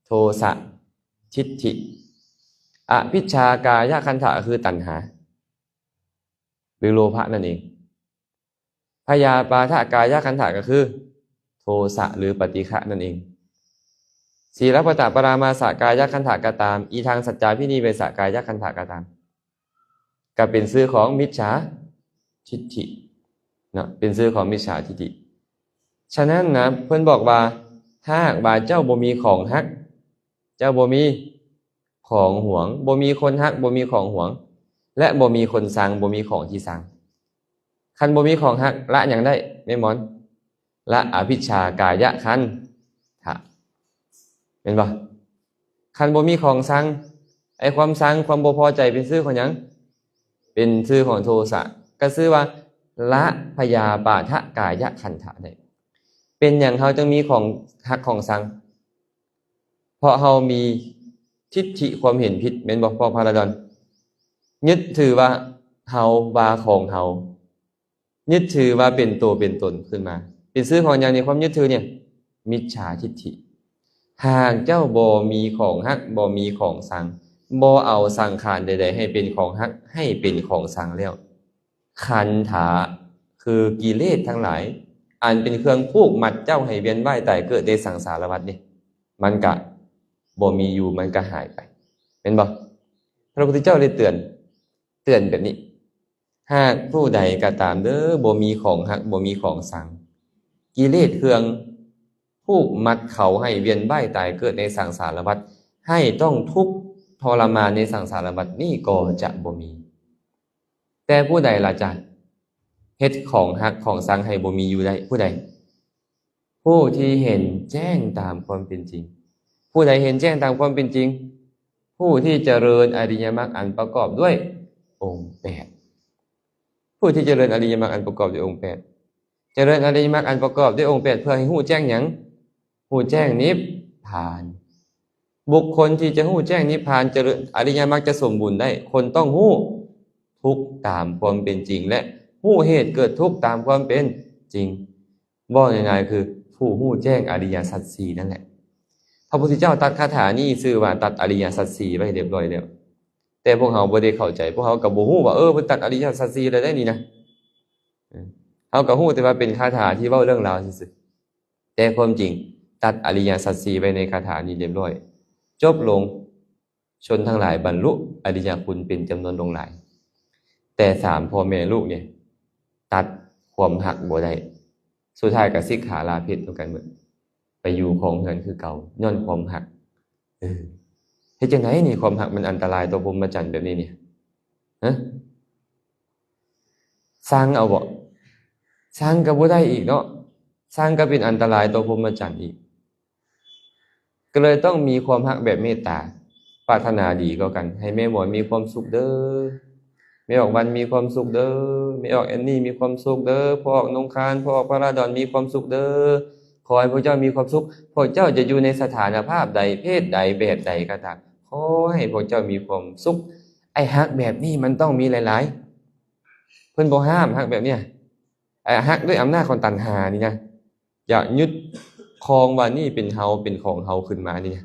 ໂທສະ ທິດຖິ. ອະພິຊາກາຍະຄັນທະກໍຄືຕັນຫາ ຫຼື ໂລພະນັ້ນເອງ. ພະຍາປາທະກາຍະຄັນທະກໍຄືໂທສະ ຫຼື ປະຕິຄະນັ້ນເອງ. ສີລະພັດຕະປະລາມາສະກາຍະຄັນທະກໍຕາມ ອີທັງ ສັດຈາພິນິເວສະກາຍະຄັນທະກໍຕາມ ກໍເປັນຊື່ຂອງມິດສາທິດຖິເນາະ ເປັນຊື່ຂອງມິດສາທິດຖິ. ສະນັ້ນນະ ເພິ່ນບອກວ່າ ຖ້າຫາກວ່າເຈົ້າບໍ່ມີຂອງຮັກ ເຈົ້າບໍ່ມີຂອງຫວງ ບໍ່ມີຄົນຮັກ ບໍ່ມີຂອງຫວງ ແລະ ບໍ່ມີຄົນຊັງ ບໍ່ມີຂອງທີ່ຊັງ. ຄັນບໍ່ມີຂອງຮັກ ລະຫຍັງໄດ້ ແມ່ໝອນ? ລະອະພິຊາກາຍະຄັນທະ ແມ່ນບໍ່? ຄັນບໍ່ມີຂອງຊັງ ໄອ້ຄວາມຊັງ ຄວາມບໍ່ພໍໃຈ ເປັນຊື່ຂອງຫຍັງ? ເປັນຊື່ຂອງໂທສະ ກໍຊື່ວ່າ ລະພະຍາປາທະກາຍະຄັນທະໄດ້. ເປັນຫຍັງເຮົາຈຶ່ງມີຂອງຮັກຂອງຊັງ? ເພາະເຮົາມີທິດຖິ ຄວາມເຫັນຜິດ ແມ່ນບໍ່ ພວກພາລາດອນ? ຍຶດຖືວ່າເຮົາ ວ່າຂອງເຮົາ ຍຶດຖືວ່າເປັນໂຕເປັນຕົນຂຶ້ນມາ ເປັນຊື່ຂອງຫຍັງນີ້? ຄວາມຍຶດຖືນີ້ ມິດສາທິດຖິ. ຫາກເຈົ້າບໍ່ມີຂອງຮັກ ບໍ່ມີຂອງຊັງ ບໍ່ເອົາສັງຂານໃດໆໃຫ້ເປັນຂອງຮັກ ໃຫ້ເປັນຂອງຊັງແລ້ວ ຄັນທາ ຄືກິເລດທັງຫຼາຍ ອັນເປັນເຄື່ອງຜູກມັດເຈົ້າໃຫ້ວຽນວ່າຍຕາຍເກີດໃນສັງສາລະວັດນີ້ ມັນກະບໍ່ມີຢູ່ ມັນກະຫາຍໄປ ແມ່ນບໍ່? ພະພຸດທະເຈົ້າໄດ້ເຕືອນ ເຕືອນແບບນີ້ ຫາກຜູ້ໃດກໍຕາມເດີ້ ບໍ່ມີຂອງຮັກ ບໍ່ມີຂອງຊັງ ກິເລດເຄື່ອງຜູກມັດເຂົາໃຫ້ວຽນວ່າຍຕາຍເກີດໃນສັງສາລະວັດ ໃຫ້ຕ້ອງທຸກທໍລະມານໃນສັງສາລະວັດນີ້ກໍຈະບໍ່ມີ. ແຕ່ຜູ້ໃດລະຈະເຮັດຂອງຮັກຂອງຊັງໃຫ້ບໍ່ມີຢູ່ໄດ້? ຜູ້ໃດ? ຜູ້ທີ່ເຫັນແຈ້ງຕາມຄວາມເປັນຈິງ. ຜູ້ໃດເຫັນແຈ້ງຕາມຄວາມເປັນຈິງ? ຜູ້ທີ່ຈະເລີນອະລິຍະມັກອັນປະກອບດ້ວຍອົງແປດ. ຜູ້ທີ່ຈະເລີນອະລິຍະມັກອັນປະກອບດ້ວຍອົງແປດ. ຈະເລີນອະລິຍະມັກອັນປະກອບດ້ວຍອົງແປດ ເພື່ອໃຫ້ຮູ້ແຈ້ງຫຍັງ? ຮູ້ແຈ້ງນິບພານ. ບຸກຄົນທີ່ຈະຮູ້ແຈ້ງນິບພານ ຈະເລີນອະລິຍະມັກຈະສົມບູນໄດ້ ຄົນຕ້ອງຮູ້ທຸກຕາມຄວາມເປັນຈິງ ແລະ ຮູ້ເຫດເກີດທຸກຕາມຄວາມເປັນຈິງ. ເວົ້າງ່າຍໆ ຄືຜູ້ຮູ້ແຈ້ງອະລິຍະສັດສີ່ນັ້ນແຫຼະ. ພະພຸດທະເຈົ້າຕັດຄາຖານີ້ຊື່ວ່າຕັດອະລິຍະສັດສີ່ໄວ້ຮຽບຮ້ອຍແລ້ວ. ແຕ່ພວກເຮົາບໍ່ໄດ້ເຂົ້າໃຈ, ພວກເຮົາກໍບໍ່ຮູ້ວ່າ ເອີ ເພິ່ນຕັດອະລິຍະສັດສີ່ແລ້ວໄດ໋ນີ້ນະ. ເຮົາກໍຮູ້ແຕ່ວ່າເປັນຄາຖາທີ່ເວົ້າເລື່ອງລາວຊື່ໆ, ແຕ່ຄວາມຈິງຕັດອະລິຍະສັດສີ່ໄວ້ໃນຄາຖານີ້ຮຽບຮ້ອຍ. ຈົບລົງ, ຊົນທັງຫຼາຍບັນລຸອະລິຍະຄຸນເປັນຈຳນວນຫຼວງຫຼາຍ. ແຕ່ສາມພໍ່ແມ່ລູກນີ້ຕັດຄວາມຮັກບໍ່ໄດ້. ສຸດທ້າຍກໍສິກຂາລາເພດນຳກັນໝົດ, ໄປຢູ່ຄອງເຮືອນຄືເກົ່າ ຍ້ອນຄວາມຮັກ. ເອີ ເຮັດຈັ່ງໃດນີ້? ຄວາມຮັກມັນອັນຕະລາຍຕໍ່ພົມມະຈັນແບບນີ້ນີ້. ຮະ? ຊັງເອົາບໍ່? ຊັງກໍບໍ່ໄດ້ອີກເນາະ, ຊັງກໍເປັນອັນຕະລາຍຕໍ່ພົມມະຈັນອີກ. ກໍເລີຍຕ້ອງມີຄວາມຮັກແບບເມດຕາ, ປາດຖະໜາດີຕໍ່ກັນ, ໃຫ້ແມ່ໝວນມີຄວາມສຸກເດີ້, ແມ່ອອກວັນມີຄວາມສຸກເດີ້, ແມ່ອອກແອນນີມີຄວາມສຸກເດີ້, ພໍ່ອອກນົງຄານ, ພໍ່ອອກພະລາດອນມີຄວາມສຸກເດີ້. ຂໍໃຫ້ພວກເຈົ້າມີຄວາມສຸກ, ພວກເຈົ້າຈະຢູ່ໃນສະຖານະພາບໃດ, ເພດໃດ, ແບບໃດກໍຕາມ, ຂໍໃຫ້ພວກເຈົ້າມີຄວາມສຸກ. ໄອ້ຮັກແບບນີ້ມັນຕ້ອງມີຫຼາຍໆ. ເພິ່ນບໍ່ຫ້າມ, ຮັກແບບເນີ້ຍ, ໄອ້ຮັກດ້ວຍອຳນາດຂອງຕັນຫານີ້ນະ, ຢາກຍຶດຄອງວ່ານີ້ເປັນເຮົາ, ເປັນຂອງເຮົາຂຶ້ນມານີ້ນະ,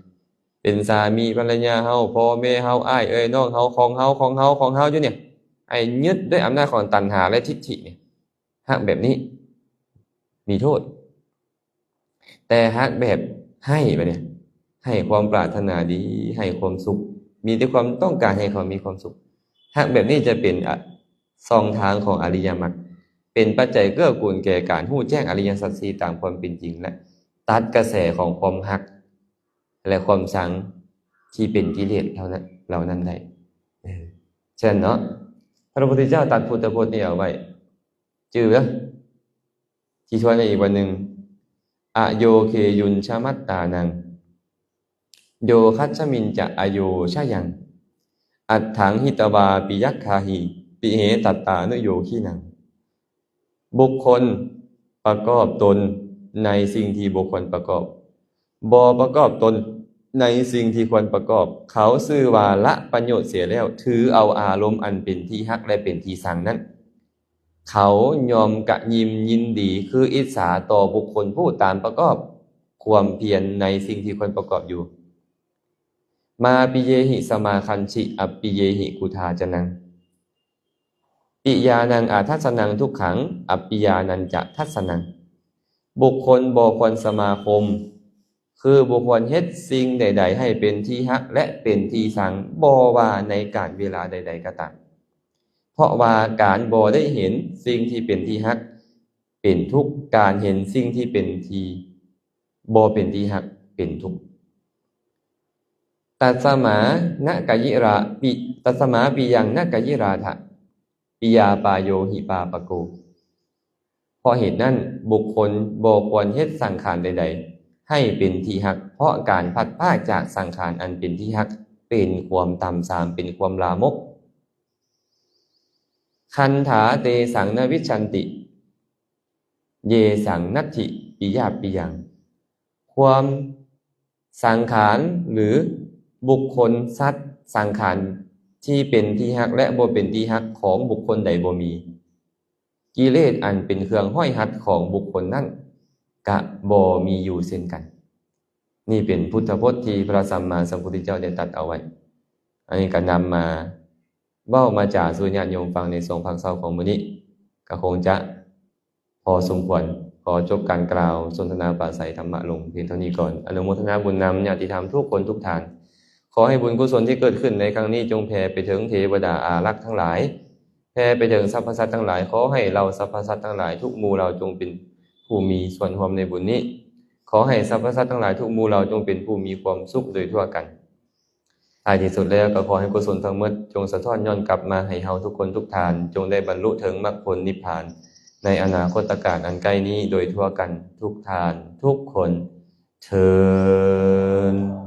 ເປັນສາມີພັນລະຍາເຮົາ, ພໍ່ແມ່ເຮົາ, ອ້າຍເອື້ອຍນ້ອງເຮົາ, ຂອງເຮົາ, ຂອງເຮົາ, ຂອງເຮົາຢູ່ນີ້, ໄອ້ຍຶດດ້ວຍອຳນາດຂອງຕັນຫາ ແລະ ທິດຖິນີ້, ຮັກແບບນີ້ມີໂທດ. ແຕ່ຮັກແບບໃຫ້ບາດນີ້, ໃຫ້ຄວາມປາດຖະໜາດີ, ໃຫ້ຄວາມສຸກ, ມີແຕ່ຄວາມຕ້ອງການໃຫ້ເຂົາມີຄວາມສຸກ. ຮັກແບບນີ້ຈະເປັນ ອະ ຊ່ອງທາງຂອງອະລິຍະມັກ, ເປັນປັດໄຈເກື້ອກູນແກ່ການຮູ້ແຈ້ງອະລິຍະສັດສີ່ຕາມຄວາມເປັນຈິງ ແລະ ຕັດກະແສຂອງຄວາມຮັກ ແລະ ຄວາມຊັງທີ່ເປັນກິເລດເຫຼົ່ານັ້ນ, ເຫຼົ່ານັ້ນໄດ້. ເອີ ສະນັ້ນເນາະ, ພະພຸດທະເຈົ້າຕັດພຸດທະພົດນີ້ເອົາໄວ້. ຈື່ເດີ້, ຊິທວນໃຫ້ອີກວັນໜຶ່ງ. ອະໂຍເຄຍຸນຊະມັດຕານັງ ໂຍຄັດສະມິນຈະອະໂຍຊະຍັງ ອັດຖັງຫິຕະວາປິຍັກຂາຫິ ປິເຫຕັດຕານຸໂຍຄີນັງ. ບຸກຄົນປະກອບຕົນໃນສິ່ງທີ່ບໍ່ຄວນປະກອບ, ບໍ່ປະກອບຕົນໃນສິ່ງທີ່ຄວນປະກອບ, ເຂົາຊື່ວ່າລະປະໂຫຍດເສຍແລ້ວ, ຖືເອົາອາລົມອັນເປັນທີ່ຮັກ ແລະ ເປັນທີ່ຊັງນັ້ນ. ເຂົາຍ່ອມກະຍິ່ມຍິນດີ ຄືອິດສາຕໍ່ບຸກຄົນຜູ້ຕາມປະກອບຄວາມພຽນໃນສິ່ງທີ່ຄວນປະກອບຢູ່. ມາປິເຍຫິສະມາຄັນຊິ ອັບປິເຍຫິກຸທາຈະນັງ. ປິຍານັງອາທັດສະນັງທຸກຂັງ ອັບປິຍານັນຈະທັດສະນັງ. ບຸກຄົນບໍ່ຄວນສະມາຄົມ, ຄືບໍ່ຄວນເຮັດສິ່ງໃດໆໃຫ້ເປັນທີ່ຮັກ ແລະ ເປັນທີ່ຊັງ, ບໍ່ວ່າໃນການເວລາໃດໆກໍຕາມ. ເພາະວ່າການບໍ່ໄດ້ເຫັນສິ່ງທີ່ເປັນທີ່ຮັກເປັນທຸກ, ການເຫັນສິ່ງທີ່ເປັນທີ່ ບໍ່ເປັນທີ່ຮັກເປັນທຸກ. ຕັດສະມານະກະຢິຣາປິ, ຕັດສະມາປິຍັງນະກະຢິຣາທະ, ປິຍາປາໂຍຫິປາປະໂກ. ເພາະເຫດນັ້ນ, ບຸກຄົນບໍ່ຄວນເຮັດສັງຂານໃດໆໃຫ້ເປັນທີ່ຮັກ, ເພາະການພັດພາກຈາກສັງຂານອັນເປັນທີ່ຮັກເປັນຄວາມຕ່ຳຊາມ, ເປັນຄວາມລາມົກ. ຄັນທາເຕສັງນະວິດຊັນຕິ ເຢສັງນັດຖິປິຍາປິຍັງ. ຄວາມ ສັງຂານ ຫຼື ບຸກຄົນ, ສັດ, ສັງຂານທີ່ເປັນທີ່ຮັກ ແລະ ບໍ່ເປັນທີ່ຮັກຂອງບຸກຄົນໃດບໍ່ມີ, ກິເລດອັນເປັນເຄື່ອງຫ້ອຍຮັດຂອງບຸກຄົນນັ້ນກະບໍ່ມີຢູ່ເຊັ່ນກັນ. ນີ້ເປັນພຸດທະພົດທີ່ພະສຳມາສຳພຸດທະເຈົ້າໄດ້ຕັດເອົາໄວ້. ອັນນີ້ກະນຳມາ ເວົ້າມາຈາສູ່ຍາດໂຍມຟັງໃນຊ່ວງພາກເຊົ້າຂອງມື້ນີ້ ກໍຄົງຈະພໍສົມຄວນ. ຂໍຈົບການກ່າວສົນທະນາປາໄສທຳມະລົງພຽງເທົ່ານີ້ກ່ອນ. ອະນຸໂມທະນາບຸນນຳຍາດຕິທຳທຸກຄົນທຸກທ່ານ. ຂໍໃຫ້ບຸນກຸສົນທີ່ເກີດຂຶ້ນໃນຄັ້ງນີ້ ຈົ່ງແຜ່ໄປເຖິງເທວະດາອາລັກທັງຫຼາຍ, ແຜ່ໄປເຖິງສັບພະສັດທັງຫຼາຍ. ຂໍໃຫ້ເຫຼົ່າສັບພະສັດທັງຫຼາຍທຸກໝູ່ເຫຼົ່າ ຈົ່ງເປັນຜູ້ມີສ່ວນຮ່ວມໃນບຸນນີ້. ຂໍໃຫ້ສັບພະສັດທັງຫຼາຍທຸກໝູ່ເຫຼົ່າ ຈົ່ງເປັນຜູ້ມີຄວາມສຸກໂດຍທົ່ວກັນ. ທ້າຍທີ່ສຸດແລ້ວກໍຂໍໃຫ້ກຸສົນທັງໝົດຈົ່ງສະທ້ອນຍ້ອນກັບມາໃຫ້ເຮົາທຸກຄົນທຸກທ່ານ ຈົ່ງໄດ້ບັນລຸເຖິງມັກຜົນນິບພານໃນອະນາຄົດຕະການອັນໃກ້ນີ້ໂດຍທົ່ວກັນທຸກທ່ານທຸກຄົນເທີ້ນ.